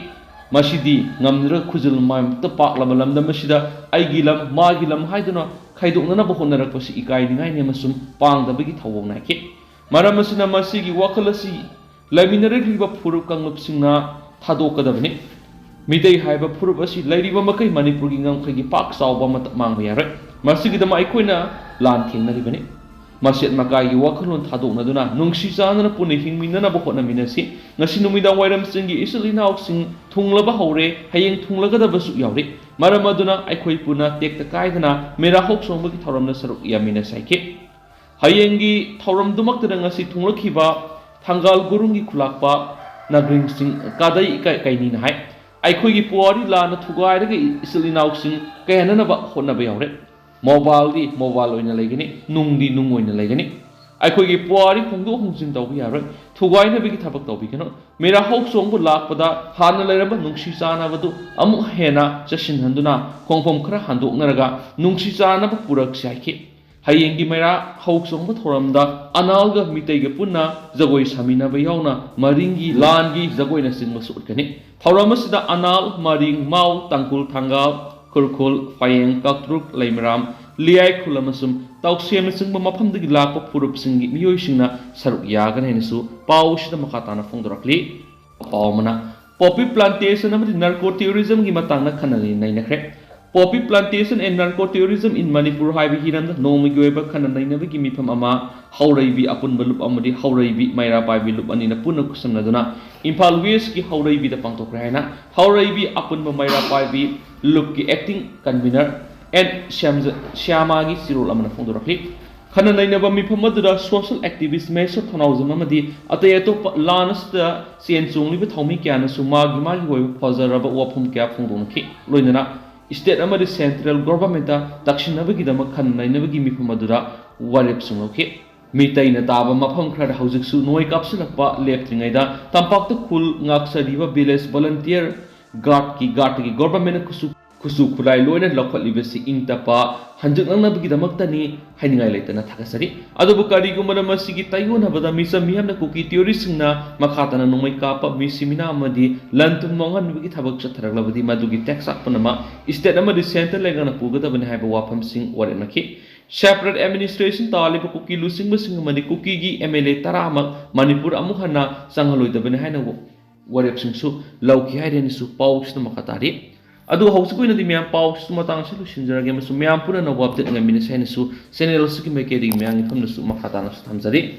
ꯃꯁꯤꯗꯤ ꯉꯝꯗ꯭ꯔꯒ ꯈꯨꯖꯤꯜ ꯃꯃꯥꯏꯃꯨꯛꯇ ꯄꯥꯛꯂꯕ ꯂꯝꯗꯝ ꯑꯁꯤꯗ ꯑꯩꯒꯤ ꯂꯝ, ꯃꯥꯒꯤ ꯂꯝ ꯍꯥꯏꯗꯨꯅ ꯈꯥꯏꯗꯣꯛꯅꯅꯕ ꯍꯣꯠꯅꯔꯛꯄꯁꯤ ꯏꯀꯥꯏꯅꯤꯡꯉꯥꯏꯅꯤ ꯑꯃꯁꯨꯡ ꯄꯥꯡꯗꯕꯒꯤ ꯊꯧꯑꯣꯡꯅꯤ ꯍꯥꯏꯈꯤ꯫ ꯃꯔꯝ ꯑꯁꯤꯅ ꯃꯁꯤꯒꯤ ꯋꯥꯈꯜ ꯑꯁꯤ ꯂꯩꯃꯤꯟꯅꯔꯛꯂꯤꯕ ꯐꯨꯔꯨꯞ ꯀꯥꯡꯂꯨꯞꯁꯤꯡꯅ ꯊꯥꯗꯣꯛꯀꯗꯕꯅꯤ꯫ ꯃꯤꯇꯩ ꯍꯥꯏꯕ ꯐꯨꯔꯨꯞ ꯑꯁꯤ ꯂꯩꯔꯤꯕ ꯃꯈꯩ ꯃꯅꯤꯄꯨꯔꯒꯤ ꯉꯝꯈꯩꯒꯤ ꯄꯥꯛ ꯆꯥꯎꯕ ꯑꯃꯠꯇ ꯃꯥꯡꯕ ꯌꯥꯔꯣꯏ꯫ ꯃꯁꯤꯒꯤꯗꯃꯛ ꯑꯩꯈꯣꯏꯅ ꯂꯥꯟ ꯊꯦꯡꯅꯔꯤꯕꯅꯤ꯫ ꯃꯆꯦꯠ ꯃꯀꯥꯏꯒꯤ ꯋꯥꯈꯜꯂꯣꯟ ꯊꯥꯗꯣꯛꯅꯗꯨꯅ ꯅꯨꯡꯁꯤ ꯆꯥꯟꯅꯅ ꯄꯨꯟꯅ ꯍꯤꯡꯃꯤꯟꯅꯅꯕ ꯍꯣꯠꯅꯃꯤꯟꯅꯁꯤ꯫ ꯉꯁꯤ ꯅꯨꯃꯤꯗꯥꯡ ꯋꯥꯏꯔꯝꯁꯤꯡꯒꯤ ꯏꯆꯤꯜ ꯏꯅꯥꯎꯁꯤꯡ ꯊꯨꯡꯂꯕ ꯍꯧꯔꯦ, ꯍꯌꯦꯡ ꯊꯨꯡꯂꯒꯗꯕꯁꯨ ꯌꯥꯎꯔꯤ꯫ ꯃꯔꯝ ꯑꯗꯨꯅ ꯑꯩꯈꯣꯏ ꯄꯨꯟꯅ ꯇꯦꯛꯇ ꯀꯥꯏꯗꯅ ꯃꯦꯔꯥ ꯍꯧꯆꯣꯡꯕꯒꯤ ꯊꯧꯔꯝꯗ ꯁꯔꯨꯛ ꯌꯥꯃꯤꯟꯅꯁꯤ ꯍꯥꯏꯈꯤ꯫ ꯍꯌꯦꯡꯒꯤ ꯊꯧꯔꯝꯗꯨꯃꯛꯇꯗ ꯉꯁꯤ ꯊꯨꯡꯂꯛꯈꯤꯕ ꯊꯪꯒꯥꯜ ꯒꯨꯔꯨꯡꯒꯤ ꯈꯨꯂꯥꯛꯄ ꯅꯥꯒ꯭ꯔꯤꯡꯁꯤꯡ ꯀꯥꯗꯩ ꯏꯀꯥꯏ ꯀꯩꯅꯤꯅ ꯍꯥꯏ꯫ ꯑꯩꯈꯣꯏꯒꯤ ꯄꯨꯋꯥꯔꯤ ꯂꯥꯟꯅ ꯊꯨꯒꯥꯏꯔꯒ ꯏꯆꯤꯜ ꯏꯅꯥꯎꯁꯤꯡ ꯀꯥꯏꯍꯟꯅꯅꯕ ꯍꯣꯠꯅꯕ ꯌꯥꯎꯔꯦ꯫ ꯃꯣꯕꯥꯏꯜꯗꯤ ꯃꯣꯕꯥꯏꯜ ꯑꯣꯏꯅ ꯂꯩꯒꯅꯤ, ꯅꯨꯡꯗꯤ ꯅꯨꯡ ꯑꯣꯏꯅ ꯂꯩꯒꯅꯤ꯫ ꯑꯩꯈꯣꯏꯒꯤ ꯄꯨꯋꯥꯔꯤ ꯍꯣꯡꯗꯣꯛ ꯍꯣꯡꯖꯤꯟ ꯇꯧꯕ ꯌꯥꯔꯣꯏ꯫ ꯊꯨꯒꯥꯏꯅꯕꯒꯤ ꯊꯕꯛ ꯇꯧꯕꯤꯒꯅꯨ꯫ ꯃꯦꯔꯥ ꯍꯧꯆꯣꯡꯕ ꯂꯥꯛꯄꯗ ꯍꯥꯟꯅ ꯂꯩꯔꯝꯕ ꯅꯨꯡꯁꯤ ꯆꯥꯟꯅꯕꯗꯨ ꯑꯃꯨꯛ ꯍꯦꯟꯅ ꯆꯦꯠꯁꯤꯟꯍꯟꯗꯨꯅ ꯈꯣꯡꯐꯝ ꯈꯔ ꯍꯟꯗꯣꯛꯅꯔꯒ ꯅꯨꯡꯁꯤ ꯆꯥꯟꯅꯕ ꯄꯨꯔꯛꯁꯤ ꯍꯥꯏꯈꯤ꯫ ꯍꯌꯦꯡꯒꯤ ꯃꯩꯔꯥ ꯍꯧ ꯆꯣꯡꯕ ꯊꯧꯔꯝꯗ ꯑꯅꯥꯜꯒ ꯃꯤꯇꯩꯒ ꯄꯨꯟꯅ ꯖꯒꯣꯏ ꯁꯥꯃꯤꯟꯅꯕ ꯌꯥꯎꯅ ꯃꯔꯤꯡꯒꯤ ꯂꯥꯟꯒꯤ ꯖꯒꯣꯏꯅꯆꯤꯡꯕꯁꯨ ꯎꯠꯀꯅꯤ꯫ ꯊꯧꯔꯝ ꯑꯁꯤꯗ ꯑꯅꯥꯜ, ꯃꯔꯤꯡ, ꯃꯥꯎ, ꯇꯥꯡꯈꯨꯜ, ꯊꯥꯡꯒꯥꯜ, ꯈꯨꯔꯈꯨꯜ, ꯐꯥꯌꯦꯡ, ꯀꯥꯛꯇ꯭ꯔꯨꯛ, ꯂꯩꯃꯔꯥꯝ, ꯂꯤꯌꯥꯏꯈꯨꯜ ꯑꯃꯁꯨꯡ ꯇꯥꯎꯁꯦꯝꯅꯆꯤꯡꯕ ꯃꯐꯝꯗꯒꯤ ꯂꯥꯛꯄ ꯐꯨꯔꯨꯞꯁꯤꯡꯒꯤ ꯃꯤꯑꯣꯏꯁꯤꯡꯅ ꯁꯔꯨꯛ ꯌꯥꯒꯅꯤ ꯍꯥꯏꯅꯁꯨ ꯄꯥꯎ ꯑꯁꯤꯗ ꯃꯈꯥ ꯇꯥꯅ ꯐꯣꯡꯗꯣꯔꯛꯂꯤ꯫ ꯄꯥꯎ ꯑꯃꯅ, Poppy plantation ꯑꯃꯗꯤ narco terrorism ꯒꯤ ꯃꯇꯥꯡꯗ ꯈꯟꯅ ꯅꯩꯅꯈ꯭ꯔꯦ꯫ Poppy plantation and narco terrorism in Manipur ꯍꯥꯏꯕ ꯍꯤꯔꯝꯗ ꯅꯣꯡꯃꯒꯤ ꯑꯣꯏꯕ ꯈꯟꯅ ꯅꯩꯅꯕꯒꯤ ꯃꯤꯐꯝ ꯑꯃ ꯍꯧꯔꯩꯕꯤ ꯑꯄꯨꯟꯕ ꯂꯨꯞ ꯑꯃꯗꯤ ꯍꯧꯔꯩꯕꯤ ꯃꯩꯔꯥ ꯄꯥꯏꯕꯤ ꯂꯨꯞ ꯑꯅꯤꯅ ꯄꯨꯟꯅ ꯈꯨꯠꯁꯝꯅꯗꯨꯅ ꯏꯝꯐꯥꯜ ꯋꯦꯁꯀꯤ ꯍꯧꯔꯩꯕꯤꯗ ꯄꯥꯡꯊꯣꯛꯈ꯭ꯔꯦ ꯍꯥꯏꯅ ꯍꯧꯔꯩꯕꯤ ꯑꯄꯨꯟꯕ ꯃꯩꯔꯥ ꯄꯥꯏꯕꯤ ꯂꯨꯞꯀꯤ acting convener ꯑꯦꯟ ꯁ꯭ꯌꯥꯝꯖ-, ꯁ꯭ꯌꯥꯃꯥꯒꯤ ꯆꯤꯔꯣꯜ ꯑꯃꯅ ꯐꯣꯡꯗꯣꯔꯛꯂꯤ꯫ ꯈꯟꯅ ꯅꯩꯅꯕ ꯃꯤꯐꯝ ꯑꯗꯨꯗ social activist ꯃꯍꯦꯁ꯭ꯋꯔ ꯊꯧꯅꯥꯎꯖꯝ ꯑꯃꯗꯤ ꯑꯇꯩ ꯑꯇꯣꯞꯄ ꯂꯥꯟ ꯑꯁꯤꯗ ꯆꯦꯟ ꯆꯣꯡꯂꯤꯕ ꯊꯧꯃꯤ ꯀꯌꯥꯅꯁꯨ ꯃꯥꯒꯤ ꯃꯥꯒꯤ ꯑꯣꯏꯕ ꯐꯖꯔꯕ ꯋꯥꯐꯝ ꯀꯌꯥ ꯐꯣꯡꯗꯣꯛꯅꯈꯤ꯫ ꯂꯣꯏꯅꯅ state ꯑꯃꯗꯤ central government ꯇꯛꯁꯤꯟꯅꯕꯒꯤꯗꯃꯛ ꯈꯟꯅ ꯅꯩꯅꯕꯒꯤ ꯃꯤꯐꯝ ꯑꯗꯨꯗ ꯋꯥꯔꯦꯞꯁꯨ ꯂꯧꯈꯤ꯫ ꯃꯤꯇꯩꯅ ꯇꯥꯕ ꯃꯐꯝ ꯈꯔꯗ ꯍꯧꯖꯤꯛꯁꯨ ꯅꯣꯡꯃꯩ ꯀꯥꯞꯁꯤꯜꯂꯛꯄ ꯂꯦꯞꯇ꯭ꯔꯤꯉꯩꯗ ꯇꯝꯄꯥꯛꯇ ꯈꯨꯜ ꯉꯥꯛꯆꯔꯤꯕ village volunteer guard ꯀꯤ, guard ꯀꯤ government ꯅ ꯈꯨꯠꯁꯨ, ꯈꯨꯠꯁꯨ ꯈꯨꯠꯂꯥꯏ ꯂꯣꯏꯅ ꯂꯧꯈꯠꯂꯤꯕꯁꯤ ꯏꯪ ꯇꯞꯄ ꯍꯟꯖꯤꯜꯂꯛꯅꯕꯒꯤꯗꯃꯛꯇꯅꯤ ꯍꯥꯏꯅꯤꯡꯉꯥꯏ ꯂꯩꯇꯅ ꯊꯥꯒꯠꯆꯔꯤ꯫ ꯑꯗꯨꯕꯨ ꯀꯔꯤꯒꯨꯝꯕꯗ ꯃꯁꯤꯒꯤ ꯇꯥꯏꯑꯣꯟꯅꯕꯗ ꯃꯤꯆꯝ ꯃꯤꯌꯥꯝꯅ ꯀꯨꯀꯤ terrorist ꯁꯤꯡꯅ ꯃꯈꯥ ꯇꯥꯅ ꯅꯣꯡꯃꯩ ꯀꯥꯞꯄ, ꯃꯤꯁꯤ ꯃꯤꯅꯥ ꯑꯃꯗꯤ ꯂꯟ ꯊꯨꯝ ꯃꯥꯡꯍꯟꯕꯒꯤ ꯊꯕꯛ ꯆꯠꯊꯔꯛꯂꯕꯗꯤ ꯃꯗꯨꯒꯤ tax ꯄꯨꯝꯅꯃꯛ state ꯑꯃꯗꯤ centre ꯂꯩꯉꯥꯛꯅ ꯄꯨꯒꯗꯕꯅꯤ ꯍꯥꯏꯕ ꯋꯥꯐꯝꯁꯤꯡ ꯋꯥꯔꯦꯞꯅꯈꯤ꯫ Separate administration ꯇꯥꯜꯂꯤꯕ ꯀꯨꯀꯤ ꯂꯨꯆꯤꯡꯕꯁꯤꯡ ꯑꯃꯗꯤ ꯀꯨꯀꯤꯒꯤ M L A ꯇꯔꯥꯃꯛ ꯃꯅꯤꯄꯨꯔ ꯑꯃꯨꯛ ꯍꯟꯅ ꯆꯪꯍꯜꯂꯣꯏꯗꯕꯅꯤ ꯍꯥꯏꯅ ꯋꯥꯔꯦꯞꯁꯤꯡꯁꯨ ꯂꯧꯈꯤ ꯍꯥꯏꯔꯦꯅꯁꯨ ꯄꯥꯎꯁꯤꯗ ꯃꯈꯥ ꯇꯥꯔꯤ꯫ ꯑꯗꯨ ꯍꯧꯖꯤꯛ ꯑꯣꯏꯅꯗꯤ ꯃꯌꯥꯝ ꯄꯥꯎꯁꯤꯁꯨ ꯃꯇꯥꯡ ꯑꯁꯤ ꯂꯣꯏꯁꯤꯟꯖꯔꯒꯦ ꯑꯃꯁꯨꯡ ꯃꯌꯥꯝ ꯄꯨꯝꯅꯃꯛ update ꯉꯥꯏꯃꯤꯟꯅꯁꯤ ꯍꯥꯏꯅꯁꯨ channel ꯑꯁꯤꯒꯤ ꯃꯥꯏꯀꯩꯗꯒꯤ ꯃꯌꯥꯝꯒꯤ ꯃꯐꯝꯗꯁꯨ ꯃꯈꯥ ꯇꯥꯅꯁꯨ ꯊꯝꯖꯔꯤ꯫